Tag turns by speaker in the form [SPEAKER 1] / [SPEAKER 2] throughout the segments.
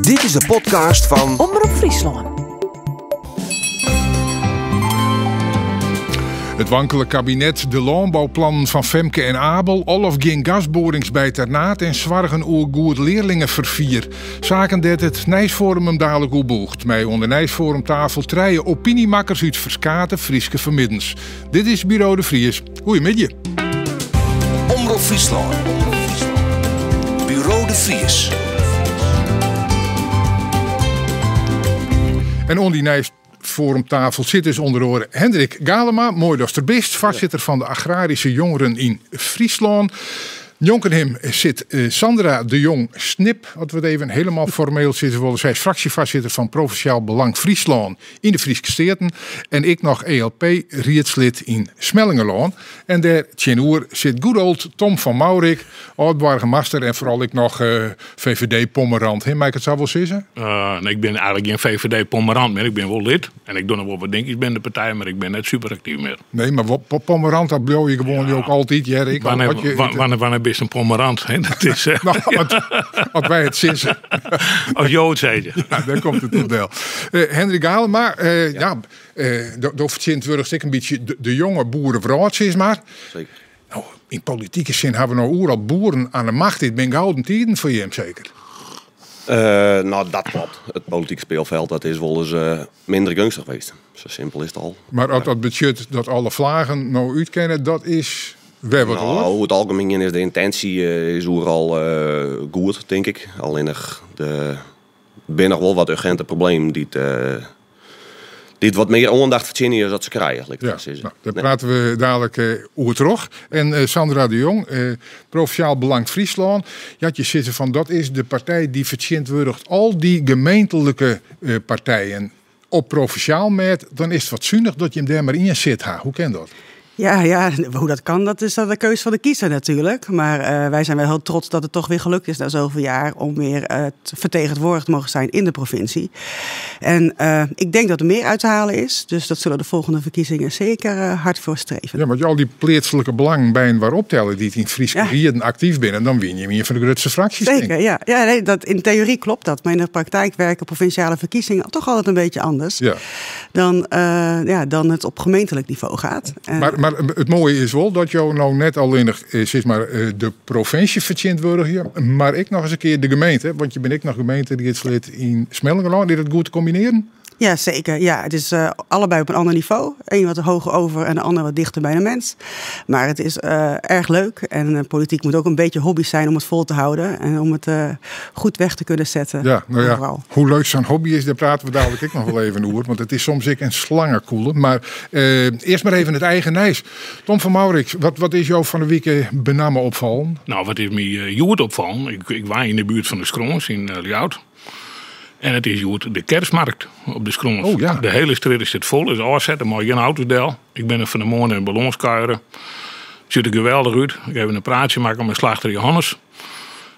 [SPEAKER 1] Dit is de podcast fan
[SPEAKER 2] Omrop Fryslân.
[SPEAKER 3] It wankele kabinet, de lânbouplannen fan Femke en Abel, al of gjin gasboarings by Ternaard en soargen oer goed learlingeferfier. Saken dêr't it Nijsfoarum him dalik oer bûcht. Mei oan de Nijsfoarumtafel trije opinymakkers út ferskate Fryske fermiddens. Dit is Buro de Vries. Goeiemiddei.
[SPEAKER 1] Omrop Fryslân. Buro de Vries.
[SPEAKER 3] En oan dy Nijsfoarumtafel sit dus ûnder oare Hendrik Galema, moai datst der bist, foarsitter fan de Agraryske Jongeren yn Fryslân. Njonken him sit Sandra de Jong Snip, as we it even hielendal formeel sizze wolle. Sy is fraksjefoarsitter fan Provinsjaal Belang Fryslân yn de Fryske Steaten en ek noch ELP-riedslid yn Smellingerlân. En dêr tsjinoer sit good old Tom van Mourik, âld-boargemaster en foaral ek noch VVD-pommerant. Mei ik it sa wol sizze?
[SPEAKER 4] Nee, ik bin eigenlik gjin VVD-pommerant mear. Ik bin wol lid en ik doch noch wol wat dinkjes binnen de partij, mar ik bin net super aktyf mear.
[SPEAKER 3] Nee, mar pommerant, dat bliuw je gewoan ook altyd, hear ik.
[SPEAKER 4] Wannear, wannear bist in pommerant? Hè? Dat is,
[SPEAKER 3] Nou, as wy it sizze.
[SPEAKER 4] As jo it sizze.
[SPEAKER 3] Ja, dêr komt it op del. Hendrik Galema, ja, do fertsjintwurdigst ek in bytsje de jonge boerewrâld, sis mar.
[SPEAKER 5] Seker.
[SPEAKER 3] No, yn politike sin hawwe we no oeral boeren oan de macht. Dit binne gouden tiden foar jim, seker?
[SPEAKER 5] No, dat klopt. It politike speelveld dat is wolris minder geunstich west. Sa simpel is it al.
[SPEAKER 3] Mar as dat betsjut dat alle flagen no útkinne, dat is wer wat oars.
[SPEAKER 5] No, oer it algemien is de yntinsje is oeral goed, tink ik. Allinnich der binne noch wol wat urgente problemen dy't dy't wat mear oandacht fertsjinje as dat se krije, lit ik
[SPEAKER 3] Ja,
[SPEAKER 5] sa sizze.
[SPEAKER 3] no, dêr prate we dadelijk oer troch. En Sandra de Jong, Provinsjaal Belang Fryslân. Ja, je sizze fan dat is de partij dy't fertsjintwurdiget al dy gemeentlike partijen op provinsjaal mêd. Dan is it wat sunich dat jim dêr mar ien sit ha. Hoe kin dat?
[SPEAKER 6] Ja, hoe dat kan, dat is dan de keus van de kiezer natuurlijk. Maar wij zijn wel heel trots dat het toch weer gelukt is na zoveel jaar om weer vertegenwoordigd te mogen zijn in de provincie. En ik denk dat er meer uit te halen is. Dus dat zullen de volgende verkiezingen zeker hard voor streven.
[SPEAKER 3] Ja, want al dy pleatslike belangen byinoar optelle dy't yn Fryske rieden aktyf binne, dan win je ien fan de grutste fraksjes.
[SPEAKER 6] Zeker,
[SPEAKER 3] Denk ik.
[SPEAKER 6] ja. Ja, nee, in theorie klopt dat. Maar in de praktijk werken provinciale verkiezingen toch altijd een beetje anders ja, dan het op gemeentelijk niveau gaat.
[SPEAKER 3] Mar it moaie is wol dat jo no net allinnich sis mar, de provinsje fertsjintwurdigje, mar ek noch ris in kear de gemeente. Want je binne ek noch gemeenteriedslid yn Smellingerlân. Is dat goed te kombinearjen?
[SPEAKER 6] Ja, zeker. Ja, het is allebei op een ander niveau. Eén wat hoger over en de ander wat dichter bij de mens. Maar het is erg leuk. En politiek moet ook een beetje hobby zijn om het vol te houden. En om het goed weg te kunnen zetten.
[SPEAKER 3] Ja, nou ja,
[SPEAKER 6] Overal.
[SPEAKER 3] hoe leuk zo'n hobby is, dêr prate we dadelijk ek noch wol even oer. Want it is soms ek in slangekoele. Mar earst mar even it eigen nijs. Tom van Mourik, wat is jo fan 'e wike benammen opfallen?
[SPEAKER 4] No, wat is my hjoed opfallen? Ik wie yn de buert fan de Skrâns yn Ljouwert. En it is hjoed de kerstmarkt op de Skrâns.
[SPEAKER 3] Oh, ja.
[SPEAKER 4] De hiele strjitte sit fol, is ôfset, der meie gjin auto's del. Ik bin der fan 'e moarn even lâns kuiere. It sjocht der geweldich út. Ik ha even in praatsje makke mei slachter Johannes.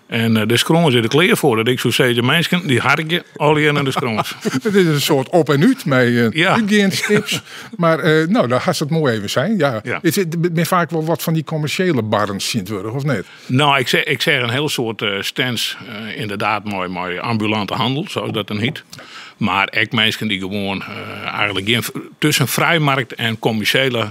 [SPEAKER 4] En de Skrâns is der klear foar. Dat ik soe sizze, minsken, dy harkje allegear nei de Skrâns.
[SPEAKER 3] It is in soart op en út mei útgeanstips. Mar no, dan hast it moai even sein. Ja. Is it, binne faak wol wat fan dy kommersjele barrens tsjintwurdich, of net?
[SPEAKER 4] No, ik seach in hiel soad stands, ynderdaad mei ambulante hannel, sa dat dan hjit. Mar ek minsken dy't gewoan eigenlik gjin tusken frijmarkt en kommersjele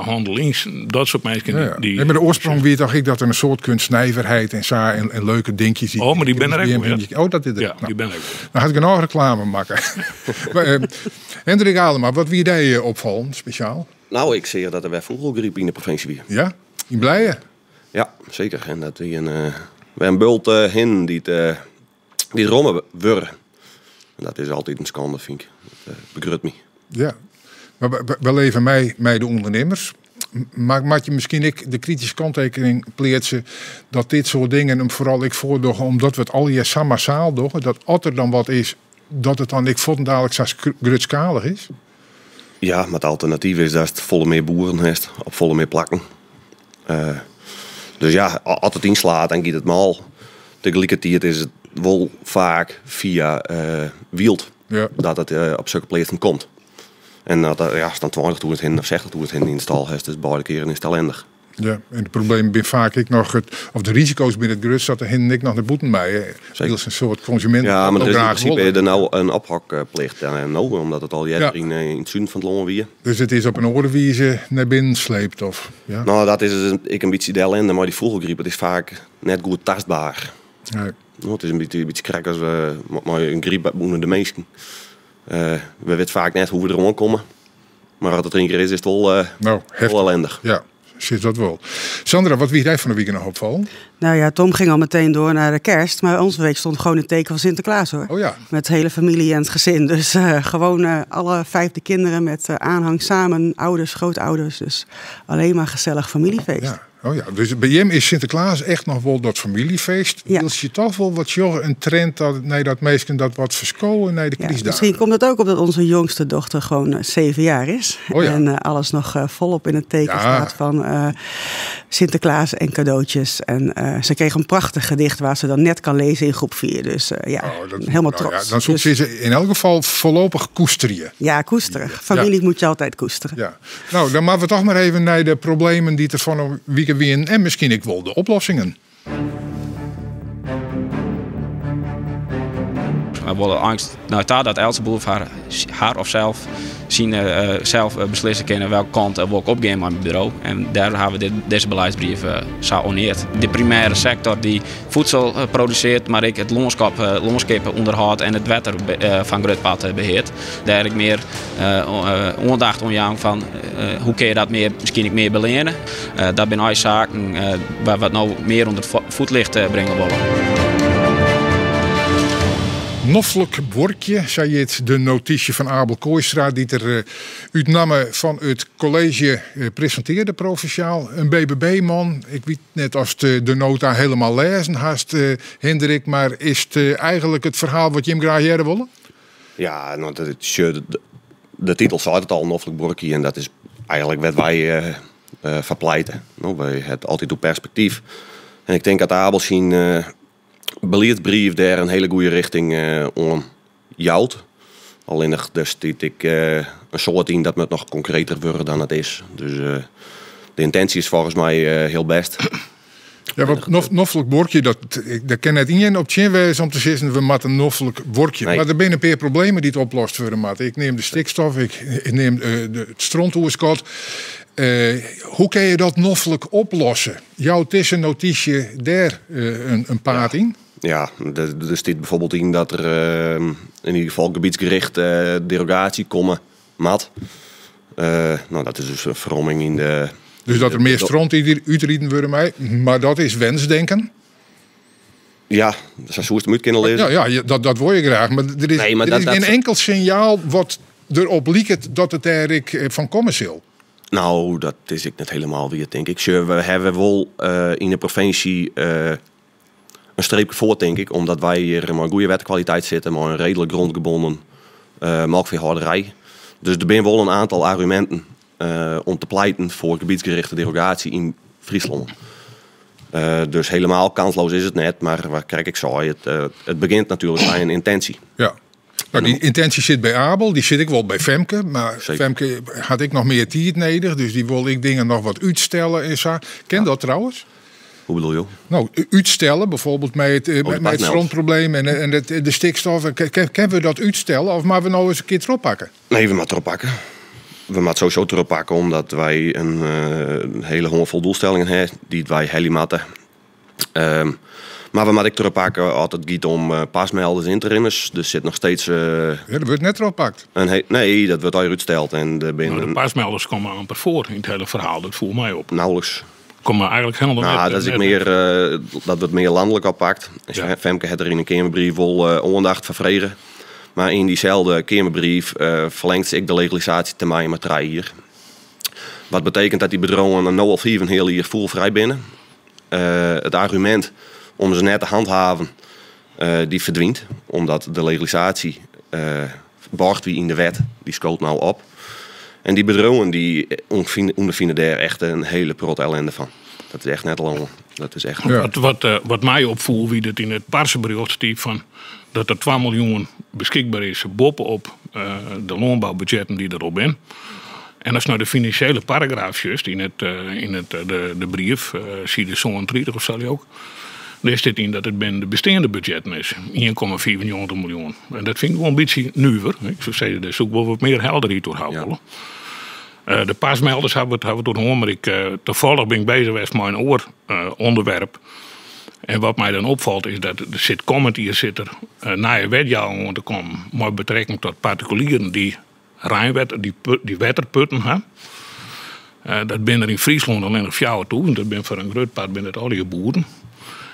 [SPEAKER 4] hannel yn, dat soart minsken dy't
[SPEAKER 3] Nee, mar de oarsprong wie toch ek dat der in soad kunstnijverheid en sa en leuke dinkjes dy't
[SPEAKER 4] Oh, mar dy binne der ek wol, ja.
[SPEAKER 3] Oh, dat is der.
[SPEAKER 4] Ja, dy binne der ek wol.
[SPEAKER 3] Dan hat genôch reklame makke. Mar Hendrik Galema, wat wie dy opfallen spesjaal?
[SPEAKER 5] No, ik seach dat der wer fûgelgryp yn de provinsje wie.
[SPEAKER 3] Ja, yn Blije?
[SPEAKER 5] Ja, seker. En dat wie wer in bult hinnen dy't romme wurde. En dat is altyd in skande, fyn ik. Dat begrut my.
[SPEAKER 3] Ja, mar we leve mei de ûndernimmers. Mar moat je miskien ek de krityske kanttekening pleatse dat dit soart dingen him foaral ek foardogge omdat we it allegear sa massaal dogge, dat as der dan wat is, dat it dan ek fuortendaliks sa grutskalich is?
[SPEAKER 5] Ja, mar it alternatyf is datst folle mear boeren hast op folle mear plakken. Dus ja, as it ynslaat, dan giet it mâl. Tegelikertiid is it wol faak fia wyld dat it op sokke pleatsen komt. En dat, ja, ast dan 20.000 hinnen of 60.000 hinnen yn de stâl hast, is beide kearen is it ellindich.
[SPEAKER 3] Ja, en it probleem binne faak ek noch it, of de risiko's binne it grutst dat de hinnen ek noch nei bûten meie. Wylst in soad konsuminten
[SPEAKER 5] Ja, mar
[SPEAKER 3] dat
[SPEAKER 5] der
[SPEAKER 3] wol
[SPEAKER 5] is yn
[SPEAKER 3] graach
[SPEAKER 5] prinsipe
[SPEAKER 3] wolle.
[SPEAKER 5] der no in ophokplicht en no, omdat it al earder yn it suden fan it lân wie.
[SPEAKER 3] Dus it is op in oare wize nei binnen sleept, of? Ja.
[SPEAKER 5] No, dat is dus ek in bytsje de ellende mei dy fûgelgryp. It is faak net goed tastbaar.
[SPEAKER 3] Nee.
[SPEAKER 5] No, it is in bytsje krekt as mei in gryp ûnder de minsken. We witte faak net hoe we der oan komme. Mar as it der ien kear is, is it wol,
[SPEAKER 3] No,
[SPEAKER 5] wol ellendich.
[SPEAKER 3] Ja, sit dat wol. Sandra, wat wie dy fan de wike noch opfallen?
[SPEAKER 6] Nou ja, Tom ging al meteen door naar de kerst. Maar onze week stond gewoon in het teken van Sinterklaas, hoor.
[SPEAKER 3] Oh ja.
[SPEAKER 6] Met de hele familie en het gezin. Dus gewoon alle 5 de kinderen met aanhang samen. Ouders, grootouders. Dus alleen maar gezellig familiefeest.
[SPEAKER 3] Ja. Oh ja, dus by jim is Sinterklaas echt noch wol dat famyljefeest.
[SPEAKER 6] Ja.
[SPEAKER 3] Wylst je toch wol wat sjogge, in trend dat, nee, dat minsken dat wat ferskowe nei de
[SPEAKER 6] Ja,
[SPEAKER 3] krystdagen.
[SPEAKER 6] misschien komt het ook omdat onze jongste dochter gewoon 7 jaar is.
[SPEAKER 3] Oh ja.
[SPEAKER 6] En alles nog volop in het teken
[SPEAKER 3] Ja.
[SPEAKER 6] staat van Sinterklaas en cadeautjes. En ze kreeg een prachtig gedicht waar ze dan net kan lezen in groep 4. Dus ja,
[SPEAKER 3] Oh, dat,
[SPEAKER 6] helemaal
[SPEAKER 3] nou
[SPEAKER 6] trots.
[SPEAKER 3] Ja, dan zoekt
[SPEAKER 6] Dus
[SPEAKER 3] ze in elk geval voorlopig koesteren.
[SPEAKER 6] Ja, koesteren. Familie moet je altijd koesteren.
[SPEAKER 3] Ja. Nou, dan moeten we toch maar even naar de problemen die er van een week wien en misschien ik wel de oplossingen.
[SPEAKER 2] We willen angst nou, daar dat elke boer haar of zelf zien zelf beslissen kunnen welke kant wil ik opgaan met mijn bureau. En daar hebben we deze beleidsbrief zo oneerd. De primaire sector die voedsel produceert, maar ik het landschap onderhoudt en het water van Grutpad beheert. Daar ik meer aandacht aan jou van hoe kun je dat meer, misschien ik meer belenen. Dat zijn al zaken waar we het nou meer onder het voetlicht brengen willen.
[SPEAKER 3] Noflik Workje, zei het, de notitie van Abel Kooistra, die er uit namme van het college presenteerde, provinciaal. Een B B B-man. Ik weet net als de nota helemaal lezen haast, Hendrik, maar is het eigenlijk het verhaal wat Jim graag jaren willen?
[SPEAKER 5] Ja, nou, dat is, de titel zei het al, Noflik Workje, en dat is eigenlijk wat wij verpleiten. Nou, wij hebben altijd op perspectief. En ik denk dat Abel zijn beleidsbrief daar een hele goede richting om jouwt. Alleen nog, dus die ik een soort in dat het nog concreter wordt dan het is. Dus de intentie is volgens mij heel best.
[SPEAKER 3] Ja, want noflik workje, dat kan net in op tjen wezen om te zeggen, we moeten een noflik workje.
[SPEAKER 5] Nee.
[SPEAKER 3] Maar er zijn een paar problemen die het oplost worden, maat. Ik neem de stikstof, ik neem het strontoerskot. Hoe kun je dat noflik oplossen? Jouw tussennotitie daar een paard in?
[SPEAKER 5] Ja, er staat bijvoorbeeld in dat er in ieder geval gebiedsgericht derogatie komen mat. Nou, dat is dus een verromming in de...
[SPEAKER 3] Dus dat er meer stront uitrieden worden mij, maar dat is wensdenken?
[SPEAKER 5] Ja, dat zou soort moet kunnen lezen.
[SPEAKER 3] Ja, ja, je, dat, dat hoor je graag. Maar er is,
[SPEAKER 5] Nee, maar
[SPEAKER 3] er
[SPEAKER 5] dat,
[SPEAKER 3] is
[SPEAKER 5] dat
[SPEAKER 3] geen enkel signaal wat erop liekt dat het daar ik van komen zal.
[SPEAKER 5] Nou, dat is ik net helemaal weer, denk ik. Sure, we hebben wel in de provincie een streepje voor, denk ik. Omdat wij hier met een goede wetkwaliteit zitten, maar een redelijk grondgebonden melkveehouderij. Dus er zijn wel een aantal argumenten om te pleiten voor gebiedsgerichte derogatie in Friesland. Dus helemaal kansloos is het net, maar waar kijk ik zo, het begint natuurlijk bij een intentie.
[SPEAKER 3] Ja. Nou, die intentie zit bij Abel, die zit ik wel bij Femke. Maar Femke had ik nog meer tijd nodig, dus die wil ik dingen nog wat uitstellen en zo. Ken dat trouwens?
[SPEAKER 5] Hoe bedoel je?
[SPEAKER 3] Nou, uitstellen, bijvoorbeeld
[SPEAKER 5] Oh, de
[SPEAKER 3] met het
[SPEAKER 5] pasmeld.
[SPEAKER 3] strontprobleem en de stikstof. Kunnen we dat uitstellen of moeten we nou eens een keer erop pakken?
[SPEAKER 5] Nee, we moeten erop pakken. We moeten sowieso erop pakken, omdat wij een hele handvol doelstellingen hebben die wij helemaal moeten. Maar we moeten ook erop pakken als het gaat om pasmelders en interimmers. Dus zit nog steeds,
[SPEAKER 3] Ja, dat wordt net erop gepakt.
[SPEAKER 5] nee, dat wordt al uitgesteld. En er binnen
[SPEAKER 4] De pasmelders komen amper voor in het hele verhaal. Dat voelt mij op.
[SPEAKER 5] Nauwelijks.
[SPEAKER 4] Kom maar eigenlijk helemaal net,
[SPEAKER 5] Dat is ik
[SPEAKER 4] net
[SPEAKER 5] meer dat wordt meer landelijk oppakt. Dus
[SPEAKER 4] Ja.
[SPEAKER 5] Femke had er in een Kamerbrief wel aandacht van vregen. Maar in diezelfde Kamerbrief verlengt ik de legalisatietermijn met 3 jaar. Wat betekent dat die bedrijven nu al 4 een heel jaar voelvrij binnen. Het argument om ze net te handhaven, die verdwijnt. Omdat de legalisatie borgt wie in de wet, die scoot nou op. En die bedrijven die ondervinden daar echt een hele prot ellende van. Dat is echt net lang. Dat is echt
[SPEAKER 4] Wat mij opvoelt, wie dat in het parsenbericht stiep van dat er 2 miljoen beschikbaar is bovenop de loonbouwbudgetten die erop in. En as nei de finansjele paragraaf sjochst yn it, yn it, de brief, side 37 of sa ook, dêr stiet yn dat it binnen de besteande budzjetten is, 1,95 miljoen. En dat fyn ik wol in bytsje nuver. Ik soe sizze, dêr soe ik wol wat mear helderheid oer ha wolle. De pasmelders ha we it oer hân, mar ik, tafallich bin ik bezich west mei in oar ûnderwerp. En wat my dan opfalt is dat der sit kommend jier sit der nije wetjouwing oan te kommen mei betrekking tot partikulieren dy't reinwetter, dy wetterputten ha. Dat binne der yn Fryslân allinnich 4000. Dat binne foar in grut part binne it allegear boeren.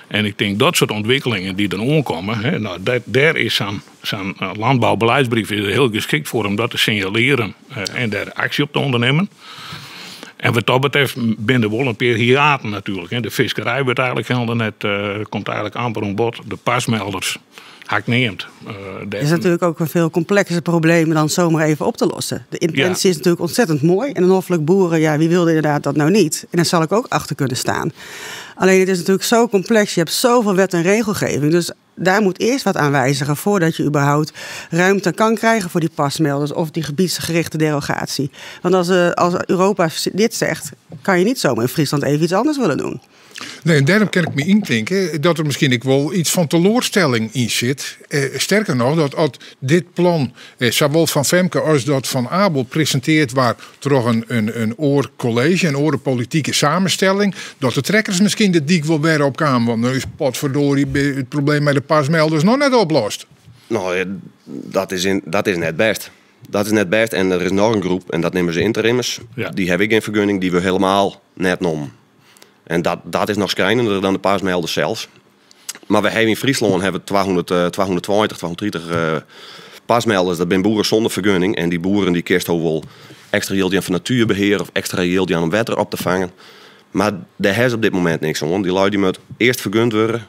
[SPEAKER 4] En ik tink dat soart ûntwikkelingen dy't der oankomme, hè, nou, dêr is sa'n landboubeleidsbrief is hiel geskikt foar om dat te sinjalearjen en dêr aksje op te ûndernimmen. En wat dat betreft binne der wol in pear hiaten natuerlik. Hè. De fiskerij wurdt eigentlik hielendal net, komt eigentlik amper oan bod. De pasmelders ha ik neamd.
[SPEAKER 6] Het is natuurlijk ook een veel complexer probleem dan zomaar even op te lossen. De intentie is natuurlijk ontzettend mooi. En een hoffelijk boeren, ja, wie wilde inderdaad dat nou niet? En daar zal ik ook achter kunnen staan. Alleen het is natuurlijk zo complex. Je hebt zoveel wet en regelgeving. Dus daar moet eerst wat aan wijzigen voordat je überhaupt ruimte kan krijgen voor die pasmelders of die gebiedsgerichte derogatie. Want als Europa dit zegt, kan je niet zomaar in Friesland even iets anders willen doen.
[SPEAKER 3] Nee, en daarom kan ik me indenken dat er misschien ook wel iets van teleurstelling in zit. Sterker nog, dat als dit plan, zowel van Femke als dat van Abel, presenteerd waar toch een oorcollege, een orenpolitieke samenstelling, dat de trekkers misschien de dik wel weer op kwamen. Want nu is potverdorie het probleem met de pasmelders nog net oplost.
[SPEAKER 5] Nou, dat is net best. Dat is net best. En er is nog een groep, en dat nemen ze interimmers. Die heb ik geen vergunning, die we helemaal net noemen. En dat is nog schrijnender dan de pasmelders zelfs. Maar we hebben in Friesland hebben 220, 230 pasmelders. Dat zijn boeren zonder vergunning. En die boeren die kerst wel extra yield aan van natuurbeheer of extra yield aan om water op te vangen. Maar daar hebben ze op dit moment niks aan. Die lui die moet eerst vergund worden.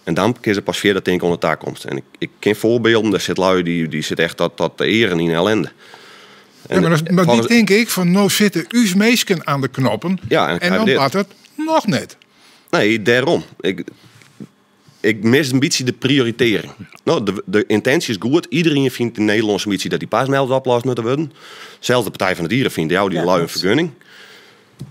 [SPEAKER 5] En dan kunnen ze pas verder denken aan de toekomst. En ik ken voorbeelden, daar zit lui die zit echt dat te eren in ellende.
[SPEAKER 3] Ja, maar die denk ik van nou zitten uw meesken aan de knoppen.
[SPEAKER 5] Ja, en
[SPEAKER 3] en
[SPEAKER 5] krijg je
[SPEAKER 3] dan
[SPEAKER 5] dit.
[SPEAKER 3] gaat het nog net.
[SPEAKER 5] Nee, daarom. Ik mis een beetje de prioritering. Nou, de intentie is goed. Iedereen vindt in Nederland een beetje dat die pasmelders opgelost moeten worden. Zelfs de Partij van de Dieren vindt jou die lui een vergunning.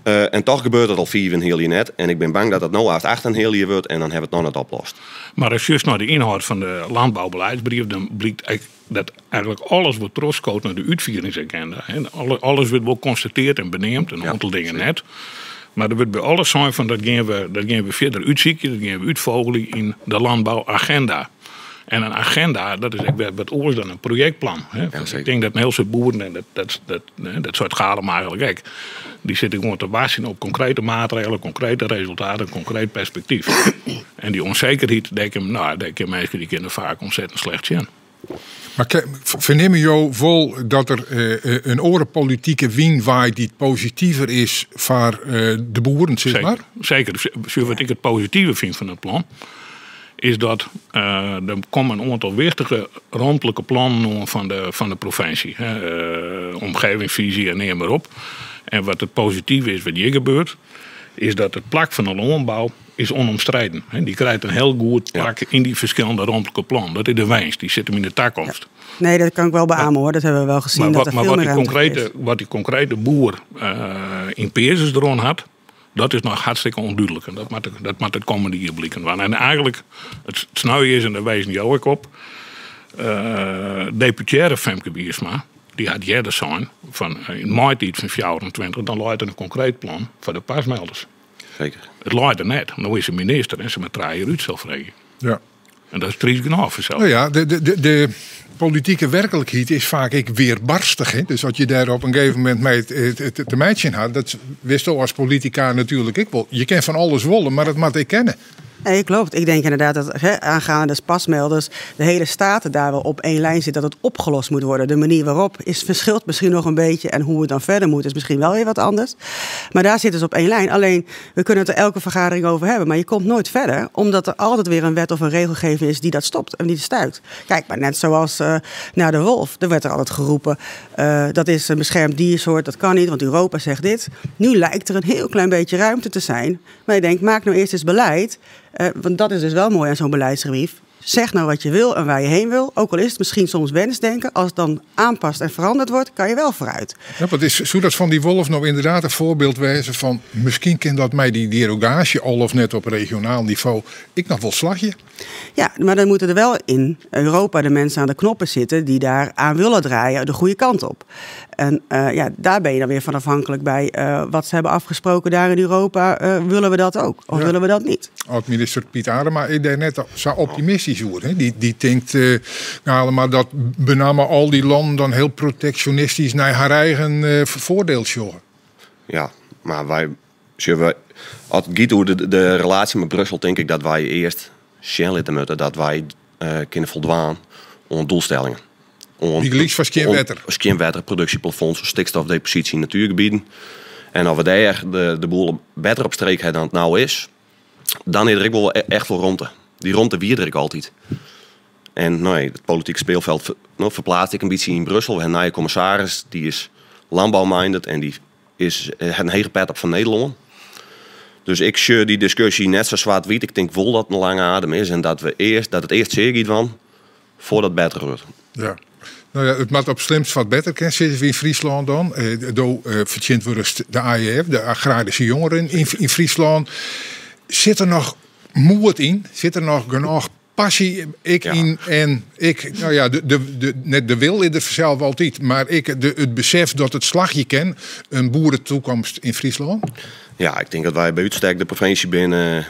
[SPEAKER 5] En toch gebeurt dat al 4 en heel jaar net. En ik ben bang dat dat nou haast 8 en heel jaar wordt en dan hebben we het nog net opgelost.
[SPEAKER 4] Maar als je juist naar de inhoud van de landbouwbeleidsbrief, dan blijkt eigenlijk dat eigenlijk alles wordt teruggeschoten naar de uitvoeringsagenda. En alles wordt wel geconstateerd en benoemd, een aantal dingen net. Maar er wordt bij alles zijn van dat gaan we verder uitzieken, dat gaan we uitvogelen in de landbouwagenda. En een agenda, dat is echt wat anders dan een projectplan. Hè. Ik denk dat een heel soort boeren, en dat soort galen eigenlijk ook, die zitten gewoon te wassen op concrete maatregelen, concrete resultaten, concreet perspectief. En die onzekerheid, denk ik, nou, denk ik, mensen die kunnen vaak ontzettend slecht zien.
[SPEAKER 3] Maar vernemen jou vol dat er een orenpolitieke wien waait die positiever is voor de boeren, zeg
[SPEAKER 4] Zeker.
[SPEAKER 3] maar?
[SPEAKER 4] Zeker. Dus wat ik het positieve vind van het plan, is dat er komen een aantal wichtige ruimtelijke plannen van de provincie. Hè omgevingsvisie en neem maar op. En wat het positieve is wat hier gebeurt, is dat het plak van de landbouw is onomstreden. Hè, die krijgt een heel goed plak in die verschillende ruimtelijke plannen. Dat is de wens, die zit hem in de toekomst.
[SPEAKER 6] Ja. Nee, dat kan ik wel beamen hoor. Dat hebben we wel gezien.
[SPEAKER 4] Maar
[SPEAKER 6] dat er veel meer ruimte is.
[SPEAKER 4] wat die concrete boer in Peerses erom had, dat is nog hartstikke onduidelijk. En dat moet het komende jaar blijken. En eigenlijk, het sneu is, en daar wijzen jou ook op, deputaire Femke Wiersma, die had eerder zijn van in maart van 24, dan luidt er een concreet plan voor de pasmelders. Het luidt er net. Nou is ze minister en ze met 3 jaar uit zelf vregen. En dat is triest genoeg voor zelf.
[SPEAKER 3] Nou ja, de politieke werkelijkheid is vaak ik weerbarstig. Hè? Dus wat je daar op een gegeven moment mee te matchen had, dat wist al als politica natuurlijk ik wel. Je kent van alles wollen, maar dat moet ik kennen.
[SPEAKER 6] Nee, klopt. Ik denk inderdaad dat, hè, aangaande de pasmelders, de hele staten daar wel op één lijn zit dat het opgelost moet worden. De manier waarop is verschilt misschien nog een beetje en hoe het dan verder moet is misschien wel weer wat anders. Maar daar zitten ze op één lijn. Alleen, we kunnen het er elke vergadering over hebben, maar je komt nooit verder, omdat er altijd weer een wet of een regelgeving is die dat stopt en die stuit. Kijk, maar net zoals naar de wolf, er werd er altijd geroepen, dat is een beschermd diersoort, dat kan niet, want Europa zegt dit. Nu lijkt er een heel klein beetje ruimte te zijn, maar je denkt, maak nou eerst eens beleid. Want dat is dus wel mooi aan zo'n beleidsbrief. Zeg nou wat je wil en waar je heen wil. Ook al is het misschien soms wensdenken. Als het dan aanpast en veranderd wordt, kan je wel vooruit.
[SPEAKER 3] Ja, wat is, zou dat van die Wolf nou inderdaad een voorbeeld wezen van... misschien kan dat mij die derogatie al of net op regionaal niveau... ik nog wel slagje?
[SPEAKER 6] Ja, maar dan moeten er wel in Europa de mensen aan de knoppen zitten... die daar aan willen draaien, de goede kant op. En ja, daar ben je dan weer van afhankelijk bij wat ze hebben afgesproken daar in Europa. Willen we dat ook of willen we dat niet?
[SPEAKER 3] Oud-minister Piet Adema is daar net zo optimistisch over. Hè? Die denkt nou, maar dat bename al die landen dan heel protectionistisch naar haar eigen voordeel sjoggen.
[SPEAKER 5] Ja, maar wij, zullen we, als het gaat over de relatie met Brussel, denk ik dat wij eerst zien laten moeten dat wij kunnen voldaan aan doelstellingen.
[SPEAKER 3] Die liefst van skjinwetter.
[SPEAKER 5] Skjinwetter, productieplafonds, stikstofdepositie in natuurgebieden. En als we daar de boel beter op streek hebben dan het nou is, dan is er ook wel echt veel ruimte. Die ruimte wier ik altijd. En nee, het politieke speelveld verplaatst ik een beetje in Brussel. We hebben een nieuwe commissaris, die is landbouwminded en die is het een hele pet op van Nederland. Dus ik zie die discussie net zo zwart-wit. Ik denk wel dat het een lange adem is en dat het eerst zeer gaat van voordat het beter wordt.
[SPEAKER 3] Ja. Nou ja, het moet op slimst wat beter kan zitten in Friesland dan. Do verdient we de AJF, de agrarische jongeren in Friesland. Zit er nog moed in? Zit er nog genoeg passie ik in? En ik, nou ja, de, de, de, net de wil is er zelf altijd. Maar ik, de, het besef dat het slagje ken, een boerentoekomst in Friesland?
[SPEAKER 5] Ja, ik denk dat wij bij uitstek de provincie binnen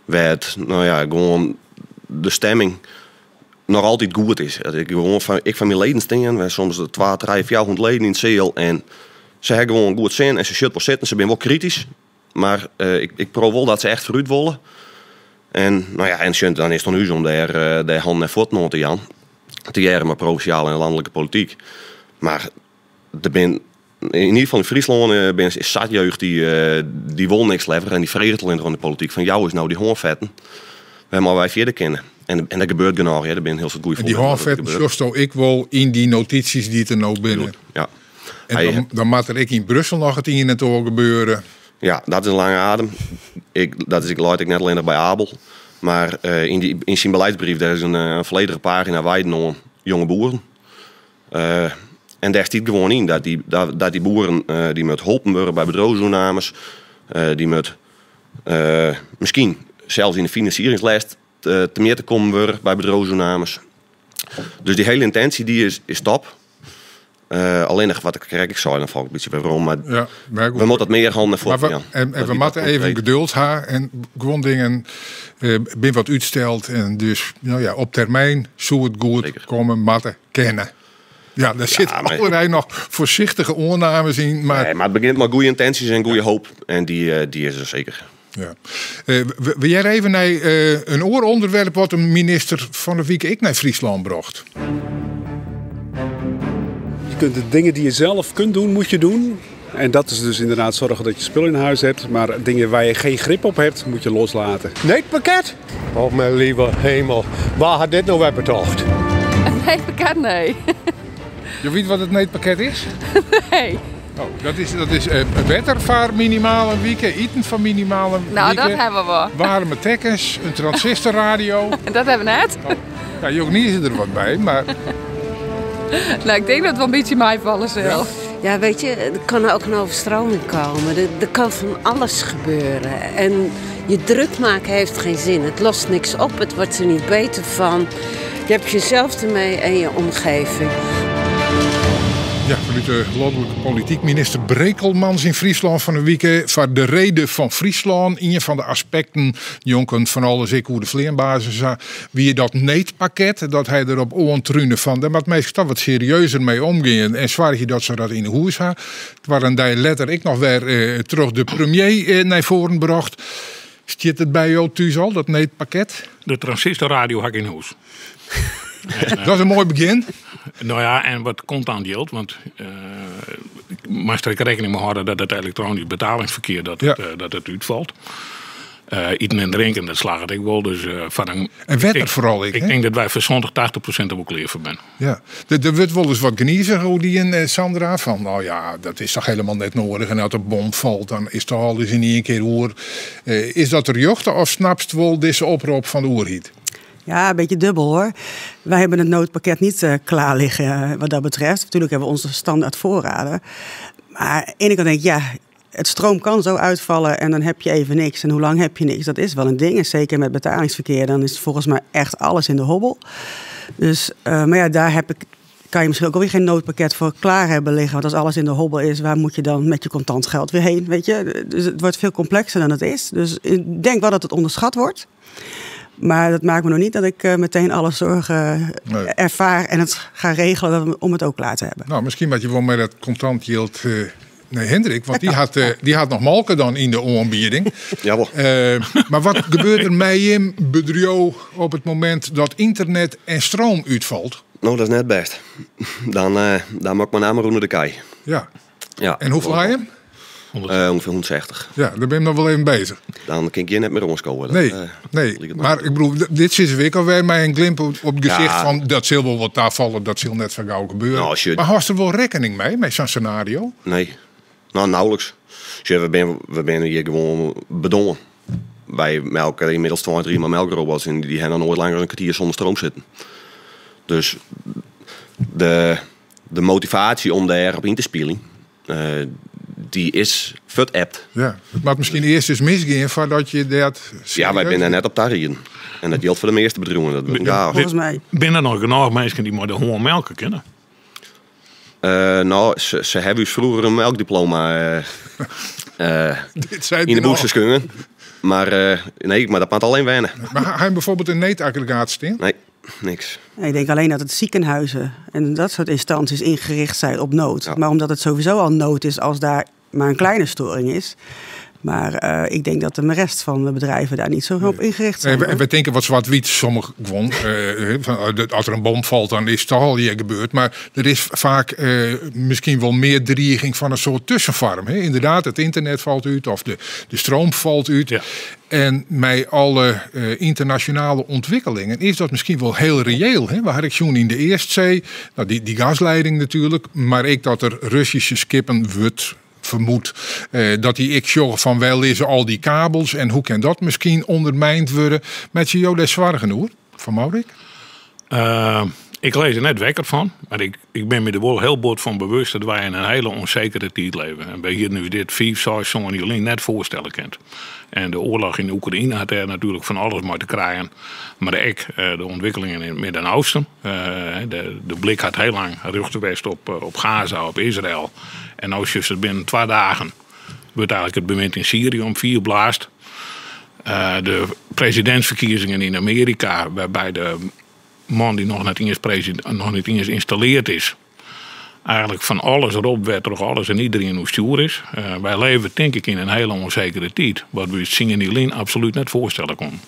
[SPEAKER 5] werd, nou ja, gewoon de stemming nog altijd goed is. Dat ik gewoon van, ik van mijn leden staan, we soms de 2, 3, 400 leden in het zeel en ze hebben gewoon goed zin en ze zitten wel zitten, ze zijn wel kritisch, maar ik probeer wel dat ze echt vooruit willen. En, nou ja, en dan is het dan u om daar handen en voeten aan te gaan. Te jaren maar provinciale en landelijke politiek. Maar er ben, in ieder geval in Friesland ben, is zat jeugd die wil niks leveren en die vreet al in de politiek. Van jou is nou die hoornvetten. Wij maar wij verder kennen. En dat gebeurt genoeg, ja. Daar ben heel veel goede
[SPEAKER 3] En die
[SPEAKER 5] voorbeelden dat dat
[SPEAKER 3] hoornvetten,
[SPEAKER 5] gebeurt.
[SPEAKER 3] zoals ik wel in die notities die er nou binnen.
[SPEAKER 5] Ja.
[SPEAKER 3] En
[SPEAKER 5] Hij
[SPEAKER 3] dan moet er ik in Brussel nog het in en het oor gebeuren.
[SPEAKER 5] Ja, dat is een lange adem. Ik, dat is, ik leid ik net alleen nog bij Abel. Maar in zijn beleidsbrief, daar is een volledige pagina wijden aan jonge boeren. En daar staat gewoon in dat die boeren die met hulp worden bij bedrijfsovernames, die met misschien zelfs in de financieringslijst te meer te komen worden bij bedrijfsovernames. Dus die hele intentie die is top. Alleen nog wat ik krijg, ik zou dan val ik een beetje bij waarom, maar
[SPEAKER 3] Ja, maar goed.
[SPEAKER 5] we moeten dat meer handen voor.
[SPEAKER 3] Maar
[SPEAKER 5] ja.
[SPEAKER 3] en
[SPEAKER 5] Dat
[SPEAKER 3] we
[SPEAKER 5] die
[SPEAKER 3] moeten
[SPEAKER 5] dat
[SPEAKER 3] even
[SPEAKER 5] concreet.
[SPEAKER 3] geduld hebben en gewoon dingen bin wat uitstelt en dus nou ja, op termijn zou het goed komen, matten kennen. Ja, daar
[SPEAKER 5] Ja,
[SPEAKER 3] zitten
[SPEAKER 5] maar
[SPEAKER 3] allerlei nog voorzichtige oornames in. Maar
[SPEAKER 5] Nee, maar het begint met goede intenties en goede hoop en die is er zeker.
[SPEAKER 3] Ja. Wil jij even naar een ooronderwerp wat een minister van de week ik naar Friesland bracht?
[SPEAKER 7] Je kunt de dingen die je zelf kunt doen, moet je doen. En dat is dus inderdaad zorgen dat je spullen in huis hebt. Maar dingen waar je geen grip op hebt, moet je loslaten.
[SPEAKER 8] Neetpakket? Oh mijn lieve hemel, waar had dit nou weer betocht?
[SPEAKER 9] Een neetpakket? Nee.
[SPEAKER 3] Je weet wat het neetpakket is?
[SPEAKER 9] Nee.
[SPEAKER 3] Oh, dat is wetter voor minimaal een week, eten van minimaal een
[SPEAKER 9] Nou, dat
[SPEAKER 3] week.
[SPEAKER 9] hebben we wel.
[SPEAKER 3] Warme tekkens, een transistorradio.
[SPEAKER 9] En dat hebben we net.
[SPEAKER 3] Oh. Ja, Jok niet is er wat bij, maar...
[SPEAKER 9] Nou, ik denk dat het wel een beetje meevallen zal.
[SPEAKER 3] Ja.
[SPEAKER 10] Ja, weet je, er kan ook een overstroming komen. Er kan van alles gebeuren. En je druk maken heeft geen zin. Het lost niks op, het wordt er niet beter van. Je hebt jezelf ermee en je omgeving.
[SPEAKER 3] Ja, vanuit de landelijke politiek. Minister Brekelmans in Friesland van de week. Van de reden van Friesland. Een van de aspecten, jonken van alles ik hoe de vleerbasis zag. Wie dat neetpakket, dat hij erop oortrunen van. Daar moet meestal wat serieuzer mee omgaan. En zwaar je dat ze dat in de hoes ha. Het waren daar letter ik nog weer terug de premier naar voren bracht. Zit het bij jou thuis al, dat neetpakket?
[SPEAKER 4] De transistorradio had ik in huis.
[SPEAKER 3] Dat is een mooi begin.
[SPEAKER 4] Nou ja, en wat komt aan geld? Want ik mag er rekening mee houden dat het elektronisch betalingsverkeer dat het uitvalt. Iten en drinken, dat slagget ek wol. Dus, foar in,
[SPEAKER 3] En wetter foaral ek,
[SPEAKER 4] Ik
[SPEAKER 3] hè?
[SPEAKER 4] tink dat wy foar 70, 80% der wol klear foar binne.
[SPEAKER 3] Ja, der wurdt wolris wat gnizich oer dien, Sandra. Fan, no ja, dat is toch helemaal net noadich. En as de bom falt, dan is toch alles yn ien kear oer. Is dat terjochte of snapst wol dizze oprop fan de oerheid?
[SPEAKER 6] Ja, een beetje dubbel hoor. Wij hebben het noodpakket niet klaar liggen wat dat betreft. Natuurlijk hebben we onze standaard voorraden. Maar aan de ene kant denk ik, ja, het stroom kan zo uitvallen en dan heb je even niks. En hoe lang heb je niks? Dat is wel een ding. En zeker met betalingsverkeer, dan is volgens mij echt alles in de hobbel. Dus, maar ja, daar kan je misschien ook alweer geen noodpakket voor klaar hebben liggen. Want als alles in de hobbel is, waar moet je dan met je contant geld weer heen? Weet je? Dus het wordt veel complexer dan het is. Dus ik denk wel dat het onderschat wordt. Maar dat maakt me nog niet dat ik meteen alle zorgen ervaar en het ga regelen om het ook klaar te hebben.
[SPEAKER 3] Nou, misschien wat je wel met dat contant yield, nee, Hendrik, want die had nog molke dan in de oanbieding.
[SPEAKER 5] Jawel.
[SPEAKER 3] Maar wat gebeurt er met je bedrijf op het moment dat internet en stroom uitvalt?
[SPEAKER 5] Nou, dat is net best. Dan maak ik mijn naam onder de kei.
[SPEAKER 3] En hoeveel had je?
[SPEAKER 5] Ongeveer 160.
[SPEAKER 3] Ja, daar ben je nog wel even bezig.
[SPEAKER 5] Dan kan ik je net meer omskomen. Dat,
[SPEAKER 3] Nee, nee.
[SPEAKER 5] liep het
[SPEAKER 3] Maar
[SPEAKER 5] maar.
[SPEAKER 3] dit is week alweer met een glimp op het gezicht van dat zal wel wat daar vallen, dat zal net zo gauw gebeuren.
[SPEAKER 5] Nou, als je
[SPEAKER 3] Maar had er wel rekening mee, met zo'n scenario?
[SPEAKER 5] Nee, nou, nauwelijks. Dus we zijn hier gewoon bedongen. Wij melken inmiddels 2, 3 maar melkrobots en die hebben nog nooit langer dan een kwartier zonder stroom zitten. Dus de motivatie om daarop in te spelen, die is vertapt.
[SPEAKER 3] Ja, het mag misschien eerst eens misgaan voordat je dat
[SPEAKER 5] Ja, wij
[SPEAKER 3] serieus
[SPEAKER 5] zijn net op daar. En dat geldt voor de meeste bedrijven. Dat ja.
[SPEAKER 6] Volgens mij.
[SPEAKER 4] Binnen nog genoeg mensen die maar de hoorn melken kennen?
[SPEAKER 5] Nou, ze hebben dus vroeger een melkdiploma
[SPEAKER 3] Dit zei
[SPEAKER 5] in de
[SPEAKER 3] die nog.
[SPEAKER 5] boekjes kunnen. Maar nee, maar dat moet alleen wennen.
[SPEAKER 3] Maar hij bijvoorbeeld een neetaggregaat staan?
[SPEAKER 5] Nee, niks.
[SPEAKER 6] Nee, ik denk alleen dat het ziekenhuizen en dat soort instanties ingericht zijn op nood. Maar omdat het sowieso al nood is als daar maar een kleine storing is. Maar ik denk dat de rest van de bedrijven daar niet zo op ingericht zijn,
[SPEAKER 3] En
[SPEAKER 6] hoor.
[SPEAKER 3] we denken wat zwart-wit, sommige gewoon, van dat als er een bom valt, dan is het al hier gebeurd. Maar er is vaak misschien wel meer dreiging van een soort tussenvorm. Hè? Inderdaad, het internet valt uit of de stroom valt uit. En met alle internationale ontwikkelingen is dat misschien wel heel reëel. Hè? Waar ik toen in de eerste zei, nou, die gasleiding natuurlijk, maar ik dat er Russische skippen wordt vermoed, dat die ik zorg van wel is al die kabels en hoe kan dat misschien ondermijnd worden met je Jodes Zwargen hoor, van Maurik?
[SPEAKER 4] Ik lees er net wekker van, maar ik ben me er wel heel bot van bewust dat wij in een hele onzekere tijd leven. En wij hier nu dit 5, 6 zo'n jullie net voorstellen kent. En de oorlog in Oekraïne had er natuurlijk van alles mee te krijgen. Maar ik, de ontwikkelingen in het Midden-Oosten, de blik had heel lang rug geweest op Gaza, op Israël. En als je het binnen 2 dagen wordt eigenlijk het bewind in Syrië om 4 blaast. De presidentsverkiezingen in Amerika, waarbij de man die nog niet eens president, nog niet eens geïnstalleerd is, eigenlijk van alles erop werd, toch alles en iedereen hoe stuur is. Wij leven denk ik in een hele onzekere tijd, wat we zien in die lijn absoluut net voorstellen kon.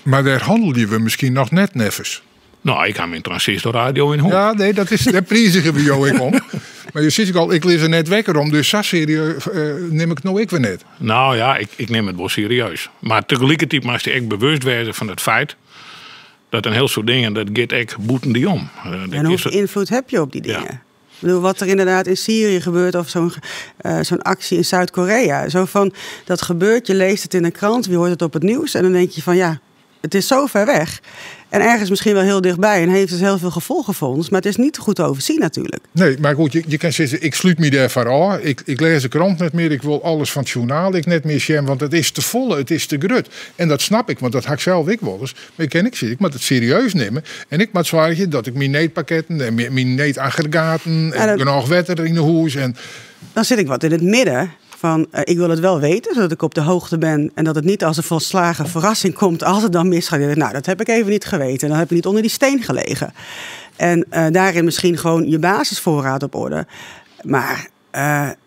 [SPEAKER 3] Maar daar handelden we misschien nog net neffens.
[SPEAKER 4] Nou, ik heb mijn transistorradio in hoek.
[SPEAKER 3] Ja, nee, dat is de prijzige bij jou ik om. Maar je ziet ook al, ik lees er net wekker om, dus zo serieus neem ik het nou ik weer net.
[SPEAKER 4] Nou ja, ik neem het wel serieus. Maar tegelijkertijd moest ik echt bewust worden van het feit dat een heel soort dingen, dat gaat echt boeten die om. Dat
[SPEAKER 6] En hoeveel
[SPEAKER 4] is
[SPEAKER 6] invloed heb je op die dingen? Wat er inderdaad in Syrië gebeurt of zo'n actie in Zuid-Korea. Zo van, dat gebeurt, je leest het in de krant, je hoort het op het nieuws en dan denk je van ja, het is zo ver weg. En ergens misschien wel heel dichtbij en heeft het heel veel gevolgen voor ons. Maar het is niet goed te overzien natuurlijk.
[SPEAKER 3] Nee, maar goed, je kan zeggen, ik sluit me daarvoor af. Ik lees de krant niet meer, ik wil alles van het journaal ik net meer jam, want het is te volle, het is te grut. En dat snap ik, want dat had ik zelf ik wel eens. Maar ik ken ik zit, ik moet het serieus nemen. En ik moet zorgen dat ik mijn neetpakketten en mijn neetaggregaten en genoeg wetter in de hoes. En
[SPEAKER 6] Dan zit ik wat in het midden. Van ik wil het wel weten, zodat ik op de hoogte ben. En dat het niet als een volslagen verrassing komt als het dan misgaat. Nou, dat heb ik even niet geweten. Dan heb ik niet onder die steen gelegen. En daarin misschien gewoon je basisvoorraad op orde. Maar